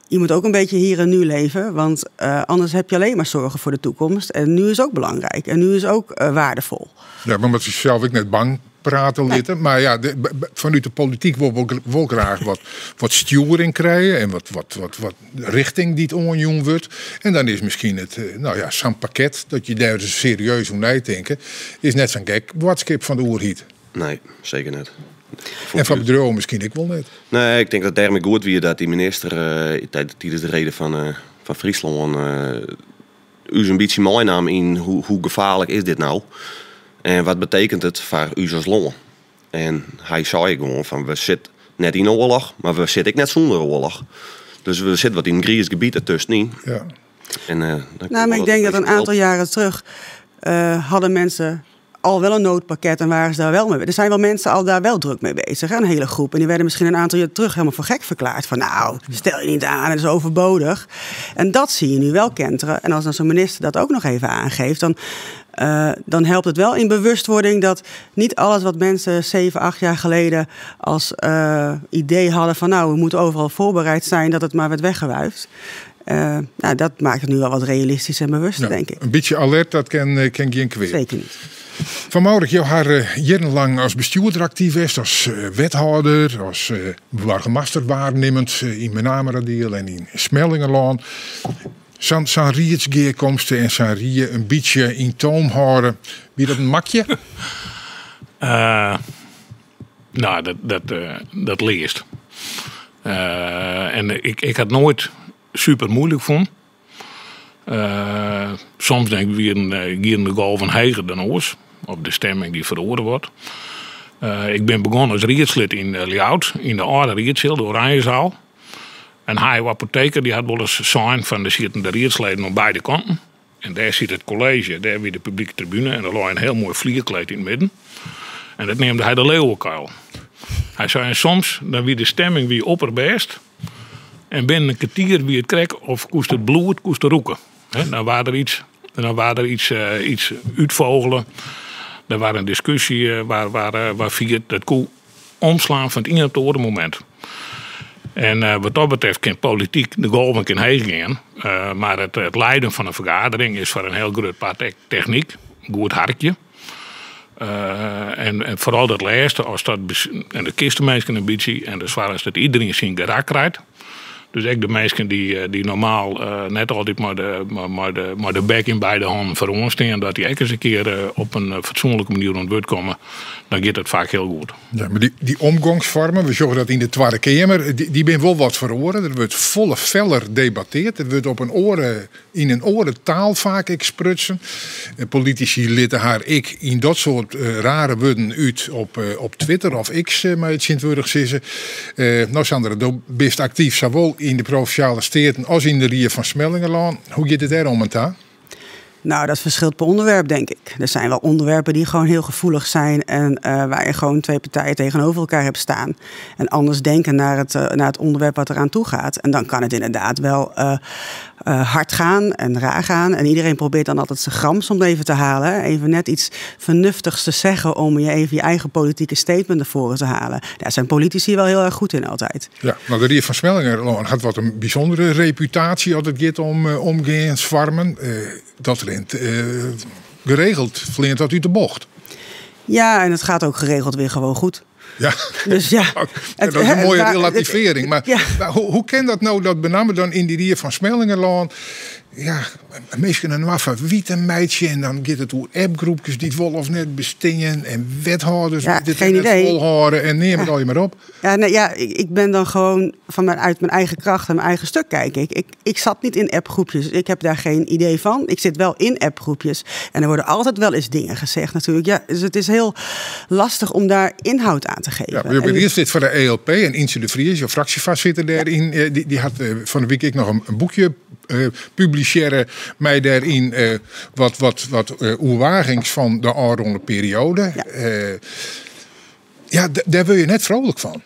[SPEAKER 6] je moet ook een beetje hier en nu leven. Want anders heb je alleen maar zorgen voor de toekomst. En nu is ook belangrijk. En nu is ook waardevol.
[SPEAKER 3] Ja, maar omdat je zelf ook net bang prate litte. Mar ja, fanút de polityk wol wol, wol graach wat, wat stjoering krije en wat, wat, wat, wat richting dy't oanjûn wurdt. En dan is miskien it, eh, no ja, sa'n pakket dat je dêr serieus oer neitinke, is net sa'n gek boadskip fan de oerheid.
[SPEAKER 5] Nee, seker net.
[SPEAKER 3] En foar bedriuwen miskien ek wol net.
[SPEAKER 5] Nee, ik tink dat dêrom ek goed wie dat dy minister uh, tidens de rede fan, uh, fan Fryslân uh, ús in bytsje meinaam yn hoe, hoe gefaarlik is dit nou en wat betekent it foar ús as lân. En hy sei gewoan fan we sitte net yn oarloch, mar we sitte ek net sûnder oarloch. Dus we sitte wat yn in griis gebiet ertuskenyn.
[SPEAKER 3] Ja.
[SPEAKER 5] En, uh,
[SPEAKER 6] nou, maar ik denk dat een aantal jaren terug uh, hadden mensen al wel een noodpakket en waren ze daar wel mee. Er zijn wel mensen al daar wel druk mee bezig, hè, een hele groep. En die werden misschien een aantal jaar terug helemaal voor gek verklaard. Van nou, stel je niet aan, het is overbodig. En dat zie je nu wel kenteren. En als dan zo'n minister dat ook nog even aangeeft, dan, dan helpt het wel in bewustwording dat niet alles wat mensen 7, 8 jaar geleden als idee hadden van nou, we moeten overal voorbereid zijn, dat het maar werd weggewuifd. Nou, dat maakt het nu wel wat realistischer en bewuster, denk ik.
[SPEAKER 3] Een beetje alert, dat ken, ken geen kwea.
[SPEAKER 6] Zeker niet.
[SPEAKER 3] Van Maurik, jou har jarenlang als bestuurder actief is, als wethouder, als boargemaster waarnimmend yn Menameradiel en yn Smellingerlân. Sa'n sa'n riedsgearkomste en sa'n rie in bytsje yn toom hâlde, wie dat in makje?
[SPEAKER 4] Nou, dat, dat, dat learst. En ik, ik ha noait super moeilik fûn. Soms denk ik, wienen de golven heger dan oars. Of de stemming dy feroare wat. Ik bin begûn as riedslid yn Ljouwert, yn de âlde riedseal, de Oranjezaal. En Hayo Apotheker dy hat wolris sein fan der sieten de riedsleden oan beide kanten. En dêr siet it kolleezje, dêr wie de publieke tribune en der lei in hiel moai flierkleed yn it midden. En dat neamde hy de leeuwenkuil. Hy sei en soms dan wie de stemming wie opperbêst. En binnen in kertier wie it krekt of koest it bloed koest rûke. Dan waard der iets, dan waard der iets, iets útfogele. Der waard in diskusje waar, waar, waar fierd. Dat koe omslaan fan it ien op it oare momint. En wat dat betreft kin polityk de golven kin heech gean. Mar it, it leiden fan in fergadering is foar in hiel grut part ek technyk. Goed harkje. En, en foaral dat lêste, as dat, en dat kinst de minsken in bytsje en de soarchst dat iderien syn gerak krijt. Dus ek de minsken dy, dy normaal net altyd mei de, mei de, mei de bek yn beide hannen foaroan stean, dat dy ek ris in kear op in fatsoenlike manier oan it wurd komme, dan giet it faak hiel goed.
[SPEAKER 3] Ja, mar dy, dy omgongsfoarmen, we sjogge dat yn de Twadde Keamer, dy, dy binne wol wat feroare. Der wurdt folle feller debatteard. Der wurdt op in oare yn in oare taal faak ek sprutsen. Politisy litte har ek yn dat soart rare wurden út op, op Twitter of X, mei it tsjintwurdich sizze. No Sandra, do bist aktyf sawol yn de Provinsjale Steaten as yn de Rie fan Smellingerlân. Hoe giet it dêr om en ta?
[SPEAKER 6] Nou, dat verschilt per onderwerp, denk ik. Er zijn wel onderwerpen die gewoon heel gevoelig zijn en waar je gewoon twee partijen tegenover elkaar hebt staan. En anders denken naar het onderwerp wat eraan toe gaat. En dan kan het inderdaad wel hard gaan en raar gaan. En iedereen probeert dan altijd zijn grams om even te halen. Even net iets vernuftigs te zeggen om je even je eigen politieke statement naar voren te halen. Daar zijn politici wel heel erg goed in altijd.
[SPEAKER 3] Ja, maar de Rie van Smellingerlân hat wat in bysûndere reputaasje as it giet om omgeansfoarmen. Dat rint geregeld, fleant dat út de bocht.
[SPEAKER 6] Ja, en het gaat ook geregeld weer gewoon goed.
[SPEAKER 3] Ja,
[SPEAKER 6] Dus ja,
[SPEAKER 3] dat is een mooie relativering. Mar,
[SPEAKER 6] ja.
[SPEAKER 3] mar hoe, hoe kin dat no dat benammen dan yn dy Rie fan Smellingerlân, ja, minsken inoar ferwiten meitsje en dan giet it oer appgroepkes dy't wol of net bestean en wethâlders
[SPEAKER 6] Ja,
[SPEAKER 3] dy't it
[SPEAKER 6] geen
[SPEAKER 3] net
[SPEAKER 6] idee.
[SPEAKER 3] folhâlde en neam it allegear mar op.
[SPEAKER 6] Ja, nee, ja, ik ben dan gewoon van mijn, uit mijn eigen kracht en mijn eigen stuk kijk ik. Ik zat niet in appgroepjes. Ik heb daar geen idee van. Ik zit wel in appgroepjes. En er worden altijd wel eens dingen gezegd natuurlijk. Ja, dus het is heel lastig om daar inhoud aan te geven.
[SPEAKER 3] Ja, maar je bent
[SPEAKER 6] En
[SPEAKER 3] earst lid foar de ELP en Yntze de Vries, jo fraksjefoarsitter dêryn, dy, dy hat fan 'e wike ek noch in boekje publisearre mei dêryn wat, wat, wat oerwagings fan de ôfrûne perioade.
[SPEAKER 6] Ja.
[SPEAKER 3] Ja, dêr wurde je net vrolijk fan.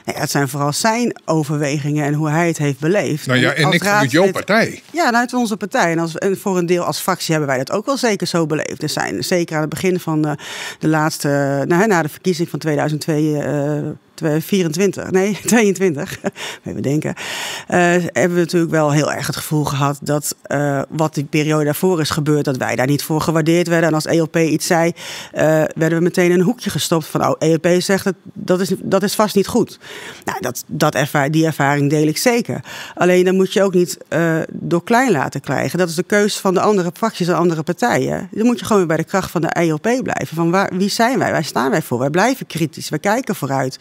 [SPEAKER 6] Nou ja, het zijn vooral zijn overwegingen en hoe hij het heeft beleefd.
[SPEAKER 3] Nou ja, en
[SPEAKER 6] als
[SPEAKER 3] ik vanuit jouw
[SPEAKER 6] raadslid
[SPEAKER 3] partij.
[SPEAKER 6] Ja, uit onze partij. En, als, en voor een deel als fractie hebben wij dat ook wel zeker zo beleefd. Er zijn zeker aan het begin van de laatste, nou, hè, na de verkiezing van 2002, 24, nee, 22, even denken, hebben we natuurlijk wel heel erg het gevoel gehad dat wat die periode daarvoor is gebeurd, dat wij daar niet voor gewaardeerd werden. En als ELP iets zei, werden we meteen in een hoekje gestopt van, oh, ELP zegt het, dat is vast niet goed. Nou, die ervaring deel ik zeker. Alleen dan moet je ook niet door klein laten krijgen. Dat is de keus van de andere fracties en andere partijen. Dan moet je gewoon weer bij de kracht van de ELP blijven. Van wie zijn wij? Waar staan wij voor? Wij blijven kritisch. Wij kijken vooruit.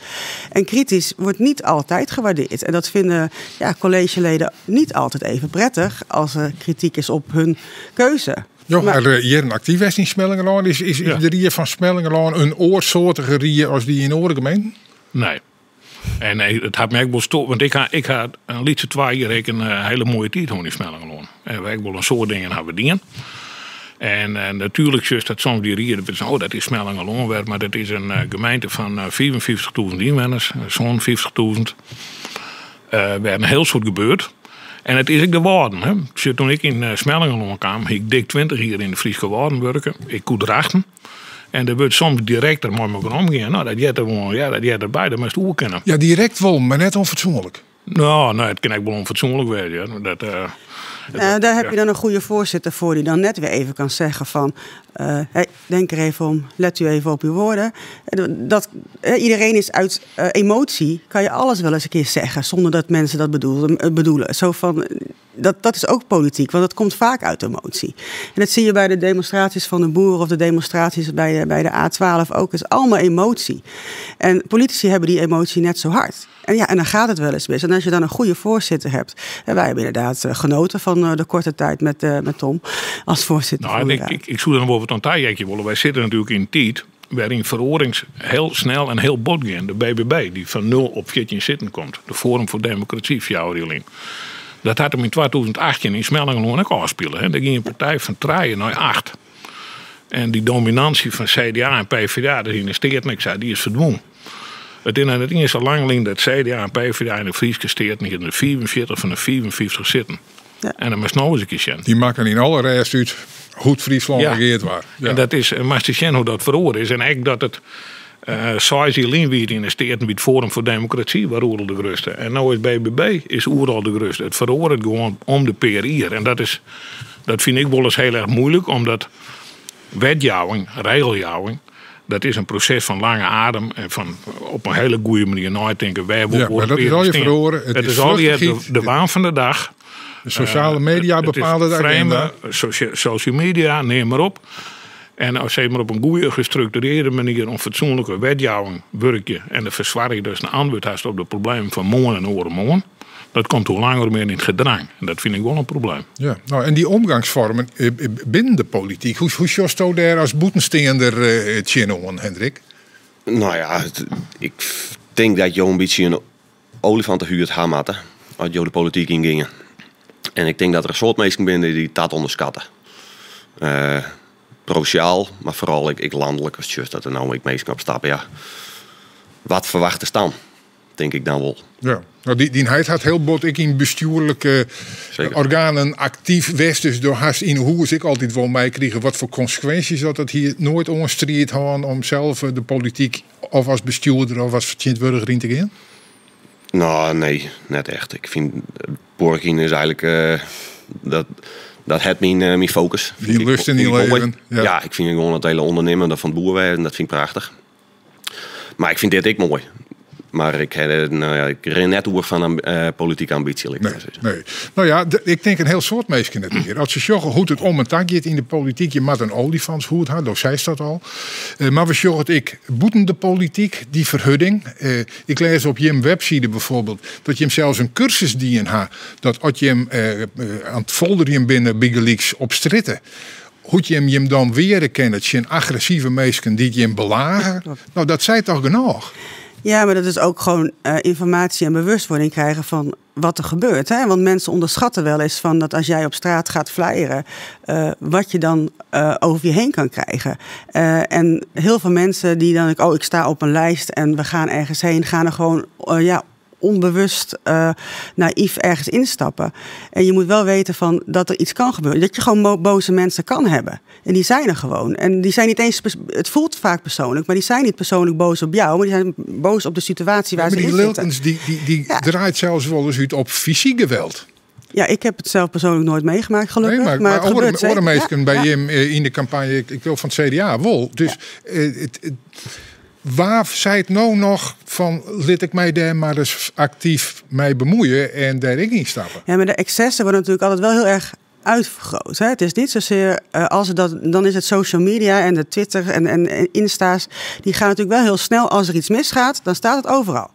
[SPEAKER 6] En kritisch wordt niet altijd gewaardeerd. En dat vinden collegeleden niet altijd even prettig als er kritiek is op hun keuze.
[SPEAKER 3] Jo, maar hier een actief is in Smellingerlân. Is de rie van Smellingerlân een oorsoortige rie als die in andere gemeenten?
[SPEAKER 4] Nee. En nee, het had mij ook wel stopt, want ik had een liedje 2 jaar een hele mooie tijd in Smellingerlân. En wij wel een soort dingen hebben dienen. En natuurlijk is dat soms die rieden, oh, dat is Smellingerlân, maar dat is een gemeente van 54.000 inwoners, zo'n 50.000. Waar een heel soort gebeurt. En het is ook de waarden. Hè. Dus toen ik in Smellingerlân kwam, ik dik 20 hier in de Friese Waarden werken. Ik kon drachten. En er wordt soms direct er mooi mee omgaan. Nou, dat jet er gewoon, ja, dat jet erbij, dat moest oer kennen.
[SPEAKER 3] Ja, direct wel, maar net onfatsoenlijk.
[SPEAKER 4] Nou, nee, het kan ook wel onfatsoenlijk worden. Ja. Dat,
[SPEAKER 6] daar heb je dan een goede voorzitter voor die dan net weer even kan zeggen van... hey, denk er even om, let u even op uw woorden. Dat, iedereen is uit emotie, kan je alles wel eens een keer zeggen... zonder dat mensen dat bedoelen. Zo van, dat is ook politiek, want dat komt vaak uit emotie. En dat zie je bij de demonstraties van de boeren... of de demonstraties bij de A12 ook. Het is allemaal emotie. En politici hebben die emotie net zo hard. En, ja, en dan gaat het wel eens mis. En als je dan een goede voorzitter hebt... En wij hebben inderdaad genoten van de korte tijd met Tom als voorzitter.
[SPEAKER 4] Nou, en ik zoek dan wel wat aan het willen. Wij zitten natuurlijk in een tijd waarin verorings heel snel en heel bot gaan. De BBB, die van 0 op 14 zitten komt. De Forum voor Democratie, jou, Dat had hem in 2018 in Smellingerlân ook afspelen. Hè. Daar ging een partij van 3 naar 8. En die dominantie van CDA en PvdA, dat investeert niks uit, die is verdwongen. Het is het eerste lang dat CDA en PvdA in de Friese steert in de 44 van de 54 zitten. Ja. En dan moest nou eens een keer zien.
[SPEAKER 3] Die maken in alle rest uit hoe Friesland regeerd was.
[SPEAKER 4] Ja. En dat is, maar te zien hoe dat verloren is. En eigenlijk dat het uh, in de steert bij het Forum voor Democratie waar oerl de gruste. En nou is BBB is oeral de gruste. Het verloor gewoon om de PRI. En dat vind ik wel eens heel erg moeilijk, omdat wetjouwing, regeljouwing, dat is een proces van lange adem en van op een hele goede manier nadenken. Wij
[SPEAKER 3] ja, maar dat is al je verloren.
[SPEAKER 4] Het is al de waan van de dag.
[SPEAKER 3] De sociale media bepalen de agenda.
[SPEAKER 4] Social media, neem maar op. En als je maar op een goede, gestructureerde manier een fatsoenlijke wetjouwing werken en de verzwaring dus een antwoord heeft op de problemen van morgen en oren dat komt hoe langer meer in het gedrang. En dat vind ik wel een probleem.
[SPEAKER 3] Ja, nou, en die omgangsvormen binnen de politiek, hoe sjosto daar als boetensteender tjin Hendrik?
[SPEAKER 5] Nou ja, ik denk dat je een beetje een olifantenhuur het als je de politiek ingingen. En ik denk dat er een soort mensen binnen die dat onderschatten. Provinciaal, maar vooral ik landelijk, als just dat er nou ik meest op stappen. Ja. Wat verwachten staan, denk ik dan wel.
[SPEAKER 3] Ja, nou die heid had heel bot ik in bestuurlijke organen actief was. Dus door haast in hoe ik altijd wel mij kregen wat voor consequenties dat hier nooit onstrijd had om zelf de politiek of als bestuurder of als vertegenwoordiger in te gaan?
[SPEAKER 5] Nou, nee, net echt. Ik vind Borgin is eigenlijk dat het mijn focus.
[SPEAKER 3] Die lust in die leven.
[SPEAKER 5] Ja. Ja, ik vind gewoon het hele ondernemen dat van het boerwezen, dat vind ik prachtig. Maar ik vind dit ook mooi. Maar ik ren net over van een politieke ambitie.
[SPEAKER 3] Nee. Nou ja, ik denk een heel soort meisje net hier. Als je sjoggen hoe het om en tak gaat in de politiek, je maakt een olifantshoed, daar zei ze dat al. Maar we sjoggen ik boeten de politiek, die verhudding. Ik lees op Jim website bijvoorbeeld dat je hem zelfs een cursus die ha, dat als je hem aan het folderen binnen Big Leaks op stritten. Hoe je hem dan weer kent, dat je een agressieve meisje die je hem belagen. Nou, dat zei toch genoeg?
[SPEAKER 6] Ja, maar dat is ook gewoon informatie en bewustwording krijgen van wat er gebeurt. Hè? Want mensen onderschatten wel eens van dat als jij op straat gaat flyeren, wat je dan over je heen kan krijgen. En heel veel mensen die dan, oh, ik sta op een lijst en we gaan ergens heen, gaan er gewoon onbewust naïef ergens instappen. En je moet wel weten van dat er iets kan gebeuren. Dat je gewoon boze mensen kan hebben. En die zijn er gewoon. En die zijn niet eens, het voelt vaak persoonlijk, maar die zijn niet persoonlijk boos op jou, maar die zijn boos op de situatie waar
[SPEAKER 3] Ja, maar
[SPEAKER 6] ze
[SPEAKER 3] die
[SPEAKER 6] in zitten.
[SPEAKER 3] Lilkens die draait zelfs wel eens uit op fysiek geweld.
[SPEAKER 6] Ja, ik heb het zelf persoonlijk nooit meegemaakt, gelukkig.
[SPEAKER 3] Nee, maar,
[SPEAKER 6] maar,
[SPEAKER 3] maar
[SPEAKER 6] het gebeurt zeker.
[SPEAKER 3] orenmeesken bij
[SPEAKER 6] Ja.
[SPEAKER 3] hem in de campagne, ik wil van het CDA wol. Dus waar zei het nou nog van, laat ik mij daar maar eens actief mee bemoeien en daar ik niet stappen?
[SPEAKER 6] Ja, maar de excessen worden natuurlijk altijd wel heel erg uitvergroot. Hè? Het is niet zozeer, als het dat, dan is het social media en de Twitter en Insta's, die gaan natuurlijk wel heel snel, als er iets misgaat, dan staat het overal.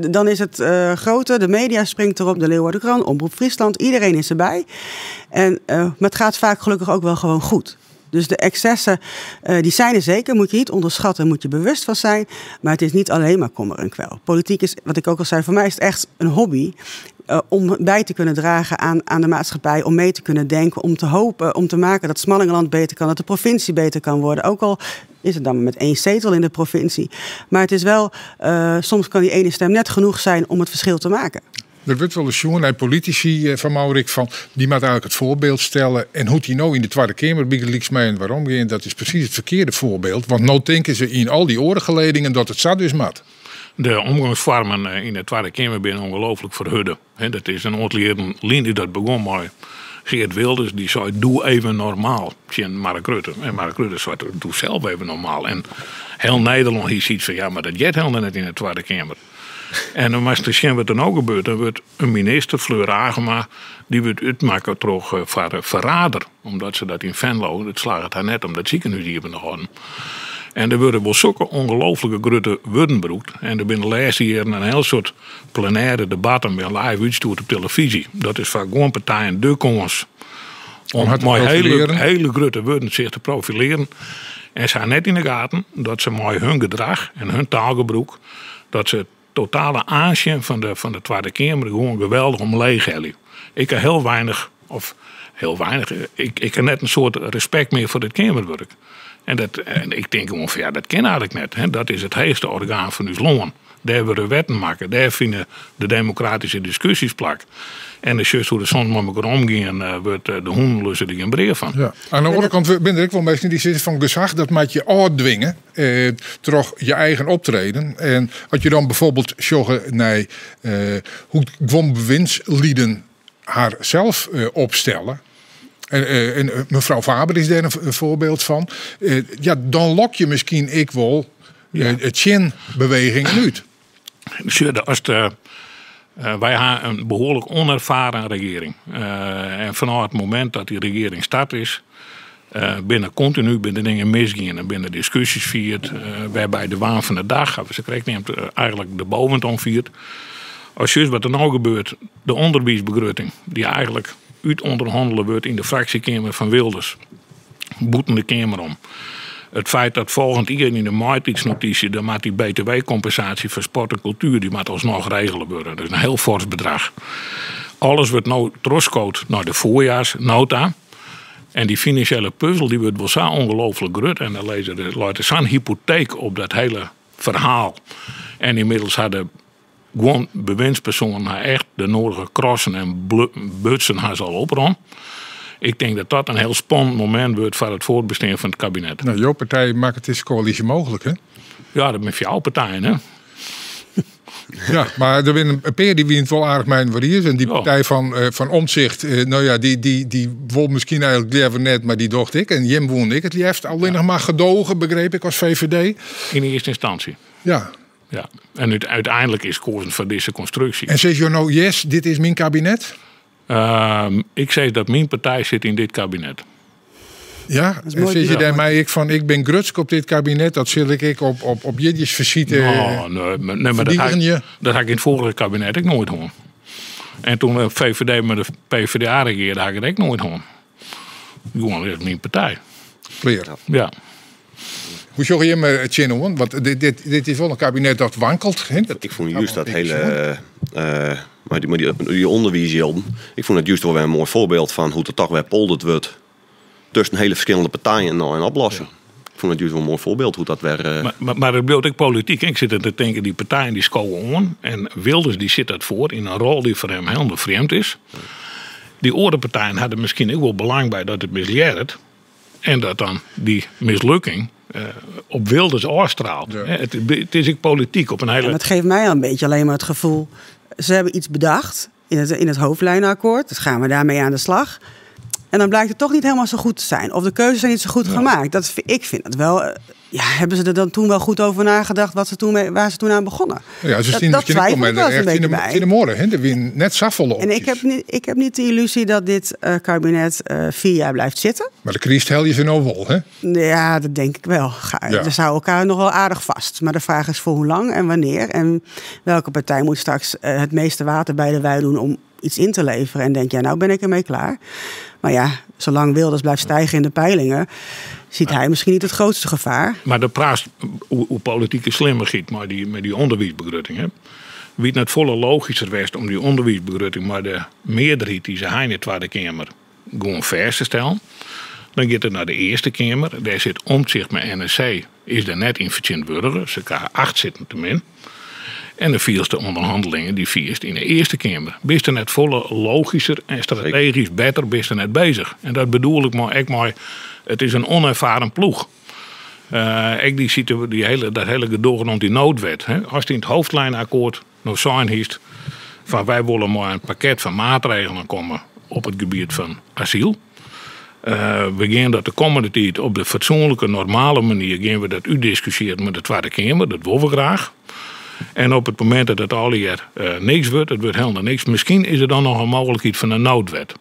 [SPEAKER 6] Dan is het groter, de media springt erop, de Leeuwarden Krant, Omroep Friesland, iedereen is erbij. Maar het gaat vaak gelukkig ook wel gewoon goed. Dus de excessen, die zijn er zeker, moet je niet onderschatten, moet je bewust van zijn. Maar het is niet alleen maar kommer en kwel. Politiek is, wat ik ook al zei, voor mij is het echt een hobby. Om bij te kunnen dragen aan de maatschappij, om mee te kunnen denken, om te hopen, om te maken dat Smallingerland beter kan, dat de provincie beter kan worden. Ook al is het dan met 1 zetel in de provincie. Maar het is wel, soms kan die ene stem net genoeg zijn om het verschil te maken.
[SPEAKER 3] Er wordt wel eens jongen naar politici van Maurik van, die moet eigenlijk het voorbeeld stellen. En hoe die nou in de Tweede Kamer bij mij en waarom gaan, dat is precies het verkeerde voorbeeld. Want nou denken ze in al die orengeledingen dat het zat dus mat.
[SPEAKER 4] De omgangsvormen in de Tweede Kamer zijn ongelooflijk verhudden. He, dat is een ontleerde lijn die dat begon maar Geert Wilders die zei, doe even normaal, tegen Mark Rutte. En Mark Rutte zei, doe zelf even normaal. En heel Nederland hier ziet van, ja, maar dat jet helemaal net in de Tweede Kamer. En dan was de zien wat er nou gebeurt. Dan wordt een minister, Fleur Agema, die wordt uitmaken door voor verrader. Omdat ze dat in Venlo, dat slaagt het haar net om dat ziekenhuis hier te houden. En er worden wel zulke ongelooflijke grote woorden gebruikt. En er binnen de laatste jaren een heel soort plenaire debatten met live uitstuurt op televisie. Dat is vaak gewoon partijen de kans om
[SPEAKER 3] Om het te
[SPEAKER 4] met
[SPEAKER 3] profileren.
[SPEAKER 4] hele grote woorden zich te profileren. En ze hebben net in de gaten dat ze met hun gedrag en hun taalgebruik, dat ze het totale aanzien van de Tweede Kamer gewoon geweldig omleeg hebben. Ik heb heel weinig, of heel weinig, ik heb net een soort respect meer voor het Kamerwerk. En ik denk gewoon van ja, dat ken eigenlijk net. Hè. Dat is het heegste orgaan van ons land. Daar worden wetten maken, daar vinden de democratische discussies plak. En de zus hoe de zon met elkaar omgaan, wordt de hoenlussen er geen breer van.
[SPEAKER 3] Ja. Aan de andere kant ben er ook wel mensen die zitten van gezag, dat maakt je afdwingen door je eigen optreden. En als je dan bijvoorbeeld sjogge naar hoe gewoon bewindslieden haar zelf opstellen. En mevrouw Faber is daar een voorbeeld van. Ja, dan lok je misschien ik wel het chin-beweging uit.
[SPEAKER 4] Sure, als de wij hebben een behoorlijk onervaren regering. En vanaf het moment dat die regering start is, binnen continu binnen dingen misgaan en binnen discussies viert, waarbij de waan van de dag, of ze krijgt neemt eigenlijk de boventoon viert. Als juist wat er nou gebeurt, de onderwijsbegrutting, die eigenlijk uit onderhandelen wordt in de fractiekamer van Wilders, boeten de Kamer om. Het feit dat volgend jaar in de maartjetsnotitie, dan maakt die B T W-compensatie voor sport en cultuur, die moet alsnog regelen worden. Dat is een heel fors bedrag. Alles wordt nou teruggeschoten naar de voorjaarsnota. En die financiële puzzel die wordt wel zo ongelooflijk groot. En dan lezen de, laat er zo'n hypotheek op dat hele verhaal. En inmiddels hadden gewoon bewindspersonen haar echt de nodige crossen en butsen haar zal oprollen. Ik denk dat dat een heel spannend moment wordt voor het voortbestaan van het kabinet.
[SPEAKER 3] Nou, jouw partij maakt het is coalitie mogelijk, hè?
[SPEAKER 4] Ja, dat zijn jouw partijen, hè?
[SPEAKER 3] Ja, maar er zijn een paar die wint wel aardig mijn variërs. En die partij van Omtzigt, nou ja, die won misschien eigenlijk liever net, maar die dacht ik. En Jim won ik het liefst. Alleen nog maar gedogen, begreep ik, als VVD.
[SPEAKER 4] In eerste instantie. Ja. En uiteindelijk is kozen voor deze constructie.
[SPEAKER 3] En zeg je nou, yes, dit is mijn kabinet?
[SPEAKER 4] Ik zeg dat mijn partij zit in dit kabinet.
[SPEAKER 3] Ja,
[SPEAKER 6] Dat is
[SPEAKER 3] en
[SPEAKER 6] mooi.
[SPEAKER 3] zeg je daarmee ik van, ik ben grutsk op dit kabinet, dat zil ik op jitjes versieten.
[SPEAKER 4] Nou, nee, maar, nee, maar dat
[SPEAKER 3] Verdienen
[SPEAKER 4] had ik,
[SPEAKER 3] je?
[SPEAKER 4] dat had ik in het vorige kabinet ook nooit hoor. En toen de VVD met de PvdA regeerde, had ik het ook nooit hoor. Gewoon, dat is mijn partij.
[SPEAKER 3] Kleer.
[SPEAKER 4] Ja.
[SPEAKER 3] Hoe zorg je me het zin om? Want dit is wel een kabinet dat wankelt. Hè? Dat
[SPEAKER 5] Ik vond
[SPEAKER 3] gaat
[SPEAKER 5] juist
[SPEAKER 3] wel
[SPEAKER 5] dat
[SPEAKER 3] een beetje
[SPEAKER 5] hele,
[SPEAKER 3] zo.
[SPEAKER 5] maar die onderwijsjelden, ik vond het juist wel weer een mooi voorbeeld van hoe het toch weer polderd wordt tussen hele verschillende partijen nou en oplossen. Fûn it júst wol in moai foarbyld hoe't dat wer.
[SPEAKER 4] Mar it bliuwt ek polityk. Ik sit te tinken, dy partijen dy skowe oan en Wilders dy sit dat foar yn in rol dy't foar him hielendal frjemd is. Dy oare partijen ha der miskien ek wol belang by dat it mislearret en dat dan dy mislukking op Wilders ôfstraalt. It is ek polityk op in hiele.
[SPEAKER 6] En dat geeft mij al een beetje alleen maar het gevoel, ze hebben iets bedacht in het hoofdlijnenakkoord, dus gaan we daarmee aan de slag. En dan blijkt het toch niet helemaal zo goed te zijn. Of de keuzes zijn niet zo goed gemaakt. Dat, ik vind dat wel. Ja, hebben ze er dan toen wel goed over nagedacht wat ze toen mee, waar ze toen aan begonnen?
[SPEAKER 3] Ja, ze
[SPEAKER 6] Dat,
[SPEAKER 3] zien
[SPEAKER 6] dat
[SPEAKER 3] misschien ook wel
[SPEAKER 6] twijfel ik
[SPEAKER 3] met
[SPEAKER 6] wel eens een
[SPEAKER 3] echt in
[SPEAKER 6] beetje
[SPEAKER 3] de,
[SPEAKER 6] bij.
[SPEAKER 3] in de morgen. Hè? Er wien net zoveel
[SPEAKER 6] En ik heb niet de illusie dat dit kabinet 4 jaar blijft zitten.
[SPEAKER 3] Maar de crisis hel je ze nou wel, hè?
[SPEAKER 6] Ja, dat denk ik wel. Ze houden elkaar nog wel aardig vast. Maar de vraag is voor hoe lang en wanneer. En welke partij moet straks het meeste water bij de wijn doen om iets in te leveren. En denk, ja, nou ben ik ermee klaar. Maar ja, zolang Wilders blijft stijgen in de peilingen, ziet hij misschien niet het grootste gevaar.
[SPEAKER 4] Maar de praat hoe politiek is slimmer giet, maar die, met die onderwijsbegrutting. Hè. Wie het net volle logischer was om die onderwijsbegrutting, maar de meerderheid die ze hij in de Tweede Kamer gewoon vers te stellen. Dan gaat het naar de Eerste Kamer. Daar zit Omtzigt met NSC, is daar net in vertegenwoordiger. Ze krijgen 8 zitten te min. En de vierste onderhandelingen, die vierste in de Eerste Kamer. Bist er net volle logischer en strategisch beter, bist er net bezig. En dat bedoel ik maar, ik maar, het is een onervaren ploeg. Ik die ziet die hele, dat hele gedoe rond die noodwet. Hè. Als die in het hoofdlijnakkoord nog zijn is van wij willen maar een pakket van maatregelen komen op het gebied van asiel. We gaan dat de komende tijd op de fatsoenlijke, normale manier gaan we dat uitdiscussiëren met de Tweede Kamer. Dat willen we graag. En op het moment dat het al hier niks wordt, het wordt helemaal niks. Misschien is er dan nog een mogelijkheid van een noodwet.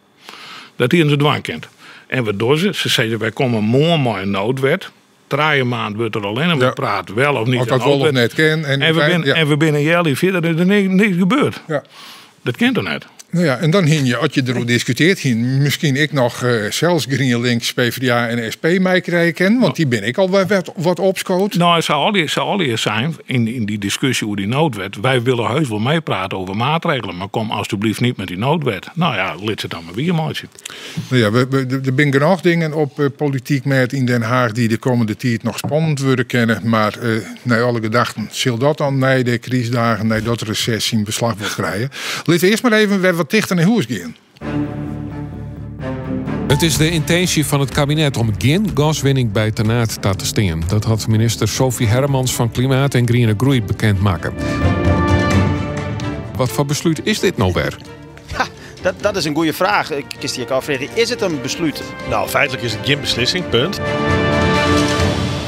[SPEAKER 4] Dat hier in de dwang kent. En wat doen ze? Ze zeggen, wij komen morgen maar een noodwet. Drie maand wordt er alleen maar praat, wel of niet.
[SPEAKER 3] Of dat
[SPEAKER 4] een
[SPEAKER 3] wel of
[SPEAKER 4] noodwet.
[SPEAKER 3] net ken. En,
[SPEAKER 4] En we binnen een jaar verder, er is niks gebeurd. Dat kent toch net?
[SPEAKER 3] Nou ja, en dan hing je, als je erover discuteert, hing misschien ik nog zelfs GroenLinks, PvdA en SP mij krijgen, want die ben ik al wat opschoot.
[SPEAKER 4] Nou, het zou al zou al eerst zijn in die discussie over die noodwet. Wij willen heus wel meepraten over maatregelen, maar kom alstublieft niet met die noodwet. Nou ja, laat ze dan maar weer, maatje.
[SPEAKER 3] Nou ja, er zijn genoeg dingen op politiek met in Den Haag die de komende tijd nog spannend worden kennen, maar naar alle gedachten, zal dat dan na de crisisdagen, na dat recessie in beslag wordt krijgen? Laten we eerst maar even weer wat dichter naar huis gaan.
[SPEAKER 11] Het is de intentie van het kabinet om geen gaswinning bij Ternaard te staan. Dat had minister Sophie Hermans van Klimaat en Groene Groei bekendmaken. Wat voor besluit is dit nou weer?
[SPEAKER 12] Ja, dat is een goede vraag. Ik kies die ik afvragen. Is het een besluit?
[SPEAKER 13] Nou, feitelijk is het geen beslissing, punt.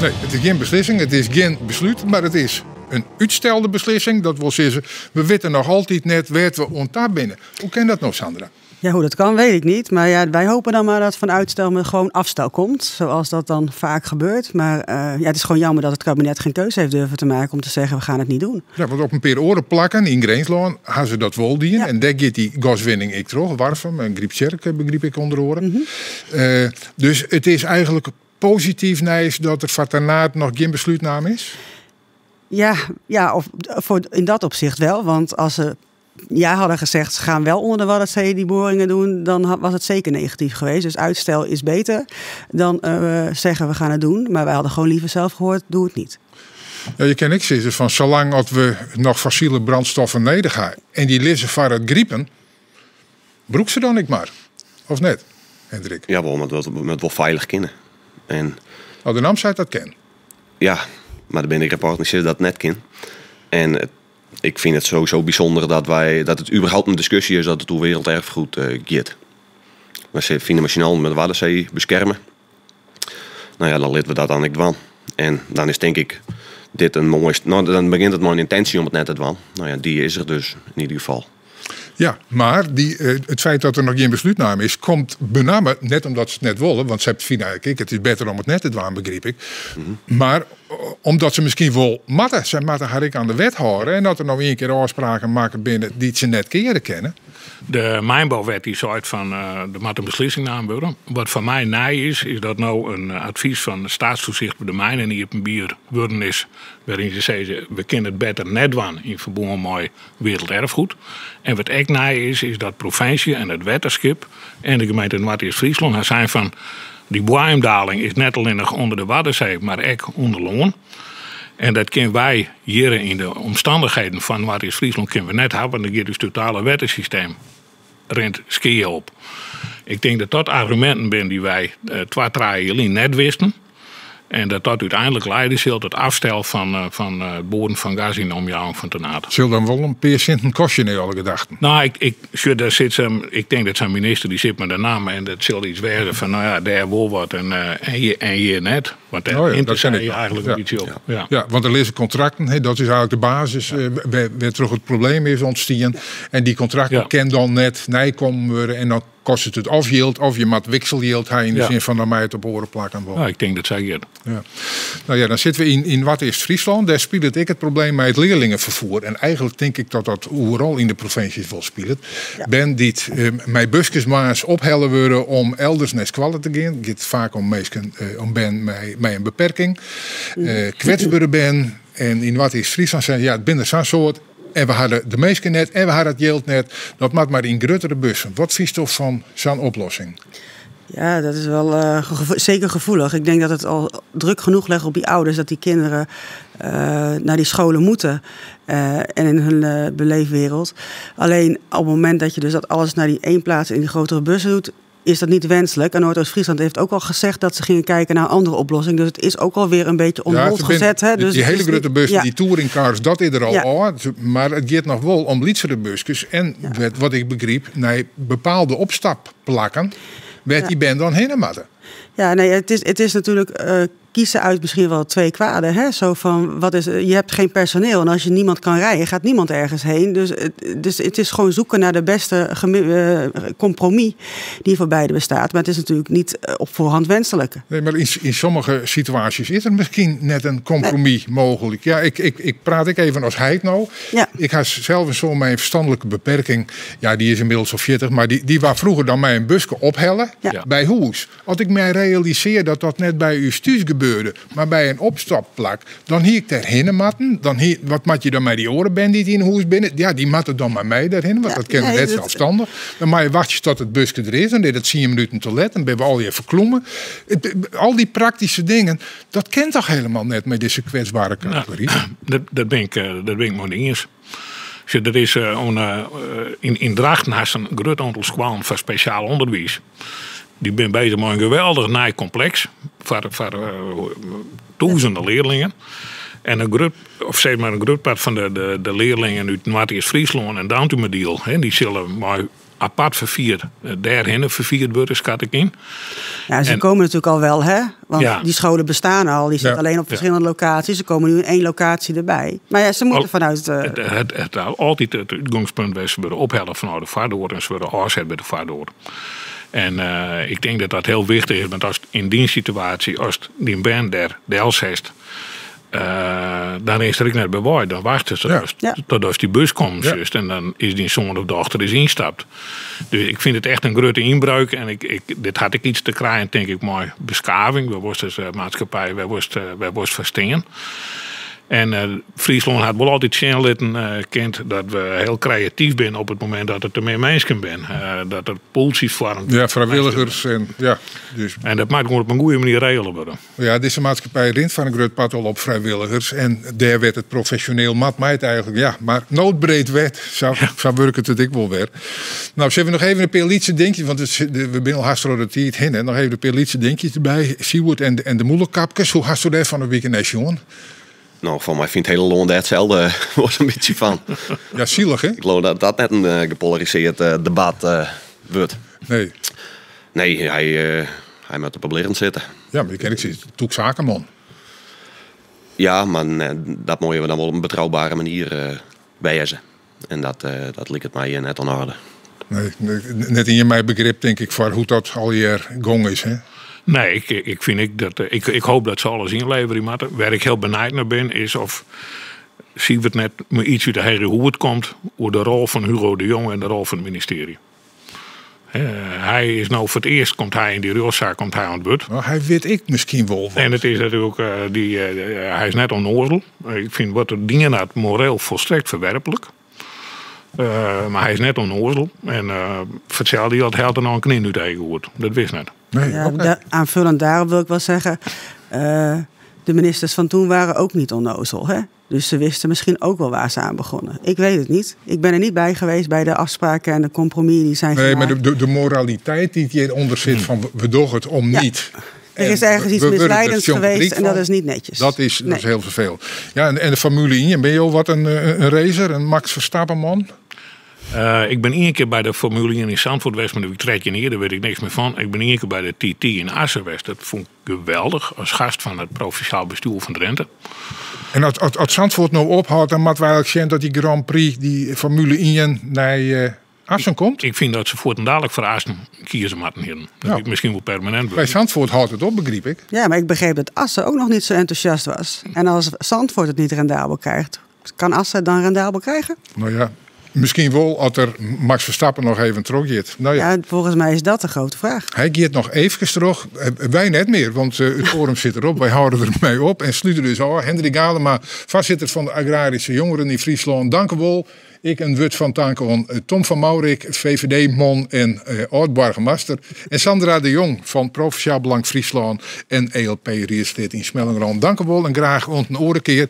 [SPEAKER 3] Nee, het is geen beslissing, het is geen besluit, maar het is een uitstelde beslissing. Dat wil zeggen, we weten nog altijd net waar we ontdaan binnen. Hoe kan dat nou, Sandra?
[SPEAKER 6] Ja, hoe dat kan, weet ik niet. Maar ja, wij hopen dan maar dat van uitstel met gewoon afstel komt. Zoals dat dan vaak gebeurt. Maar het is gewoon jammer dat het kabinet geen keuze heeft durven te maken om te zeggen, we gaan het niet doen.
[SPEAKER 3] Ja, want op een paar oren plakken in Grinslân gaan ze dat wel dienen. En daar gaat die gaswinning ik terug. Warffum en Gryptsjerk begreep ik onder oren. Dus het is eigenlijk positief nieuws dat er van Ternaard nog geen besluitname is?
[SPEAKER 6] Ja, ja, of voor, in dat opzicht wel. Want als ze ja hadden gezegd, ze gaan wel onder de Waddenzee die boringen doen, dan was het zeker negatief geweest. Dus uitstel is beter dan zeggen we gaan het doen. Maar wij hadden gewoon liever zelf gehoord, doe het niet.
[SPEAKER 3] Ja, je kan niks zeggen van zolang als we nog fossiele brandstoffen neder gaan en die lissen van het griepen, broek ze dan niet maar. Of net, Hendrik?
[SPEAKER 5] Ja, wel, maar het wel veilig kennen. En
[SPEAKER 3] Nou, de NAM zei dat ken.
[SPEAKER 5] Ja, maar daar ben ik rapport niet dat net ken. En ik vind het sowieso bijzonder dat het überhaupt een discussie is dat het hoe werelderfgoed gaat. We vinden machine met de Waddenzee beschermen. Nou ja, dan laten we dat dan ik dwan. En dan is denk ik dit een mooie nou, dan begint het maar een intentie om het net te dwan. Nou ja, die is er dus in ieder geval.
[SPEAKER 3] Ja, maar het feit dat er nog geen besluitname is, komt benamelijk net omdat ze het net willen. Want ze hebben het vinden, kijk, het is beter om het net te dwaan, begreep ik. Maar omdat ze misschien wel matten, ze matten haar ik aan de wet houden. En dat er nog één keer afspraken maken binnen die ze net keren kennen.
[SPEAKER 4] De mijnbouwwet die zei van er moet een beslissing genomen worden. Wat voor mij nij is, is dat nou een advies van het staatstoezicht op de mijnen die op een bier worden is, waarin ze zeggen, we kunnen het beter net doen in verband met werelderfgoed. En wat echt nij is, is dat provincie en het wetterschip en de gemeente Noardeast-Fryslân zijn van, Dy boaiemdaling is net allinnich ûnder de Waddenzee, mar ek ûnder lân. En dat kinne wy hjir yn de omstannichheden fan Noardeast-Fryslân kinne we net hawwe, want dan giet ús totale wettersysteem rint skea op. Ik tink dat dat arguminten binne dy't wy twa, trije jier lyn net wisten. En dat dat úteinlik leide sil tot afstel fan it boaren fan gas yn de omjouwing fan Ternaard.
[SPEAKER 3] Sil dan wol in pear sinten kostje nei alle gedachten.
[SPEAKER 4] Nou, ik, ik, sjoch, dêr sit sa'n, ik tink dat sa'n minister dy sit mei de namme en dat sil iets wêze fan, nou ja, dêr wol wat en hjir net. Want dêr
[SPEAKER 3] Oh ja,
[SPEAKER 4] hint
[SPEAKER 3] dat ken
[SPEAKER 4] sy
[SPEAKER 3] ik nog.
[SPEAKER 4] eigenlik in bytsje op. Ja.
[SPEAKER 3] Ja, want der lizze kontrakten, hè, dat is eigenlik de basis wêrtroch it probleem is ûntstien. En dy kontrakten kin dan net neikommen wurde en dan kostet it of jild of je moat wikseljild ha yn de sin fan dan mei it op oare plakken wol.
[SPEAKER 4] Ja, ik tink dat sa giet.
[SPEAKER 3] Ja. Nou ja, dan sitte we yn Noardeast-Fryslân. Dêr spilet ek it probleem mei it learlingeferfoer. En eigenlik tink ik dat dat oeral yn de provinsjes wol spilet. Bern dy't mei buskes moarns ophelle wurde om elders nei skoalle te gean. It giet faak om minsken, om bern mei in beperking. Kwetsbere bern. En yn Noardeast-Fryslân seine se, ja, it binne der sa'n soad en we ha de minsken net en we ha dat jild net. Dat moat mar yn gruttere bussen. Wat fynsto fan sa'n oplossing?
[SPEAKER 6] Ja, dat is wel zeker gevoelig. Ik denk dat het al druk genoeg legt op die ouders dat die kinderen naar die scholen moeten en in hun beleefwereld. Alleen op het moment dat je dus dat alles naar die één plaats in die grotere bussen doet, is dat niet wenselijk. En Noordoost-Friesland heeft ook al gezegd dat ze gingen kijken naar een andere oplossing. Dus het is ook alweer een beetje on
[SPEAKER 3] Ja,
[SPEAKER 6] hold
[SPEAKER 3] ze bin-
[SPEAKER 6] gezet, hè?
[SPEAKER 3] die
[SPEAKER 6] Dus
[SPEAKER 3] die
[SPEAKER 6] het
[SPEAKER 3] hele
[SPEAKER 6] is niet
[SPEAKER 3] grutte bussen,
[SPEAKER 6] ja.
[SPEAKER 3] die touringcars, dat is er al ôf. Maar it giet noch wol om lytsere buskes en wat ik begryp, nei bepaalde opstapplakken wêr't dy bern dan hinne moatte.
[SPEAKER 6] Ja, nee, het is natuurlijk kiezen uit misschien wel twee kwaden. Hè? Zo van, wat is, je hebt geen personeel en als je niemand kan rijden, gaat niemand ergens heen. Dus het is gewoon zoeken naar de beste compromis die voor beide bestaat. Maar het is natuurlijk niet op voorhand wenselijk.
[SPEAKER 3] Nee, maar in sommige situaties is er misschien net een compromis mogelijk. Ja, ik praat ik even als heit nou. Ik had zelf een zoon met een verstandelijke beperking. Ja, die is inmiddels al 40, maar die wou vroeger dan mij een busje ophellen bij huis. Als ik mij realiseer dat dat net bij uw thuis gebeurde, maar bij een opstapplak, dan hier ik daar hinne matten. Dan hier, wat mat je dan met die oren die in huis binnen? Ja, die matten dan maar mij daarheen, want dat kennen we net zelfstandig. Dan maar je wacht je tot het busje er is, dan deed het 10 minuten te let, dan ben we al je verkloemen. Al die praktische dingen, dat kent toch helemaal net met deze kwetsbare categorie?
[SPEAKER 4] Dat ben ik maar niet eens. Sjoch, er is on in, in Drachten hast in grut oantal skoallen foar spesjaal ûnderwiis. Dy binne bezich mei in geweldich nij kompleks foar tûzenen learlingen. En in grut, of zeg maar in grut part fan de learlingen út Noardeast-Fryslân en Dantumadiel, hè, dy sille mei apart ferfier dêrhinne ferfierd wurde, skat ik yn.
[SPEAKER 6] Ja, ze
[SPEAKER 4] En
[SPEAKER 6] komen natuurlijk al wel, hè? Want die scholen bestaan al, die zitten alleen op verschillende locaties. Ze komen nu in één locatie erbij. Maar ja, ze moeten vanuit
[SPEAKER 4] Het altyd it útgongspunt west, se wurde ophelle fanôf de foardoar en se wurde ôfset by de foardoar. En ik tink dat dat hiel wichtich is, want as yn dyn situaasje, as dyn bern dêr delsetst, dan is der ek net by wei. Dan wachtest tot as dy bus komt, just, en dan is dyn soan of dochter is ynstapt. Dus ik fyn it echt in grutte ynbreuk en dit hat ek iets te krijen, tink ik, mei beskaving. Wêr wolst as maatskippij, wêr wolst foar stean? En Fryslân hat wol altyd sjen litten kind, dat we hiel kreatyf binne op it momint dat der te min minsken binne. Dat der pûltsjes foarmd
[SPEAKER 3] Ja, frijwilligers en, ja, dus.
[SPEAKER 4] En dat moat gewoan op in goede manier regele wurde.
[SPEAKER 3] Ja, dizze maatskippij rint foar in grut part al op frijwilligers. En dêr wurdt it profesjoneel mat mei it eigenlik. Ja, mar noodbreekt wet, sa wurket it ek wol wer. Nou, sille we noch even in pear lytse dinkjes, want we binne al hast troch de tiid hinne. Noch even in pear lytse dinkjes derby. Siewert en de mûlekapkes, hoe hasto dêr fan 'e wike nei sjoen?
[SPEAKER 5] Nou, foar my fynt it hiele lân dêr itselde wol in bytsje fan.
[SPEAKER 3] Ja, sielich, hè?
[SPEAKER 5] Ik leau dat dat net in gepolarisearre debat wurdt.
[SPEAKER 3] Nee.
[SPEAKER 5] Nee, hy moat op 'e bliggen sitte.
[SPEAKER 3] Ja, mar dy ken ik sizze, tûk sakeman.
[SPEAKER 5] Ja, mar dat moatte we dan wol op in betrouwbere manier wêze. En dat liket my net oan orde.
[SPEAKER 3] Nee, net yn myn begrip, tink ik, foar hoe't dat allegear gong is. Hè?
[SPEAKER 4] Nee, ik, ik fyn ek dat, ik, ik hoopje dat se alles ynleverje moatte. Wêr't ik hiel benijd nei bin, is oft Siewert net mei iets út de hege hoed komt oer de rol fan Hugo de Jonge en de rol fan it ministearje. Hy is no foar it earst, komt hy yn dy rjochtsaak, komt hy oan it wurd.
[SPEAKER 3] Nou, hy wit ek miskien wol wat.
[SPEAKER 4] En it is natuerlik, dy hy is net ûnnoazel. Ik fyn wat er dien hat moreel folstrekt ferwerplik. Mar hy is net ûnnoazel. En foar itselde jild hellet er noch in knyn út de hoed. Dat wist net.
[SPEAKER 3] Nee,
[SPEAKER 6] Ja, aanvullend daarop wil ik wel zeggen, de ministers van toen waren ook niet onnozel. Hè? Dus ze wisten misschien ook wel waar ze aan begonnen. Ik weet het niet. Ik ben er niet bij geweest bij de afspraken en de compromissen die zijn
[SPEAKER 3] Nee, maar
[SPEAKER 6] gemaakt.
[SPEAKER 3] de moraliteit die hieronder zit van we doen het om niet.
[SPEAKER 6] Er
[SPEAKER 3] En
[SPEAKER 6] is ergens iets
[SPEAKER 3] we worden er
[SPEAKER 6] misleidends
[SPEAKER 3] zo'n
[SPEAKER 6] geweest
[SPEAKER 3] publiek
[SPEAKER 6] en dat
[SPEAKER 3] van.
[SPEAKER 6] is niet netjes.
[SPEAKER 3] Dat
[SPEAKER 6] Nee.
[SPEAKER 3] is heel vervelend. Ja, en de Formule 1, ben je al wat een racer, een Max Verstappen man?
[SPEAKER 4] Ik ben één keer bij de Formule 1 in Zandvoort geweest, maar ik trek je neer, daar weet ik niks meer van. Ik ben één keer bij de TT in Assen geweest. Dat vond ik geweldig, als gast van het provinciaal bestuur van Drenthe.
[SPEAKER 3] En als Zandvoort nou ophoudt, dan moet wij eigenlijk zien dat die Grand Prix, die Formule 1, naar Assen komt?
[SPEAKER 4] Ik vind dat ze voortdurend voor Assen kiezen moeten hier. Dat is misschien wel permanent.
[SPEAKER 3] Bij Zandvoort houdt het op, begreep ik.
[SPEAKER 6] Ja, maar ik begreep dat Assen ook nog niet zo enthousiast was. En als Zandvoort het niet rendabel krijgt, kan Assen het dan rendabel krijgen?
[SPEAKER 3] Nou ja, misschien wel als er Max Verstappen nog even terug gaat. Nou ja.
[SPEAKER 6] Ja, volgens mij is dat de grote vraag.
[SPEAKER 3] Hij gaat nog even terug. Wij net meer, want het forum zit erop. Wij houden ermee op en sluiten dus af. Hendrik Galema, voorzitter van de Agrarische Jongeren in Friesland. Dank u wel. Ik een Wut van Tankeon, Tom van Mourik, V V D-man en oud-burgemeester. En Sandra de Jong van Provinciaal Belang Friesland en E L P-raadslid in Smellingerland. Dank u wel en graag ont een orenkeer.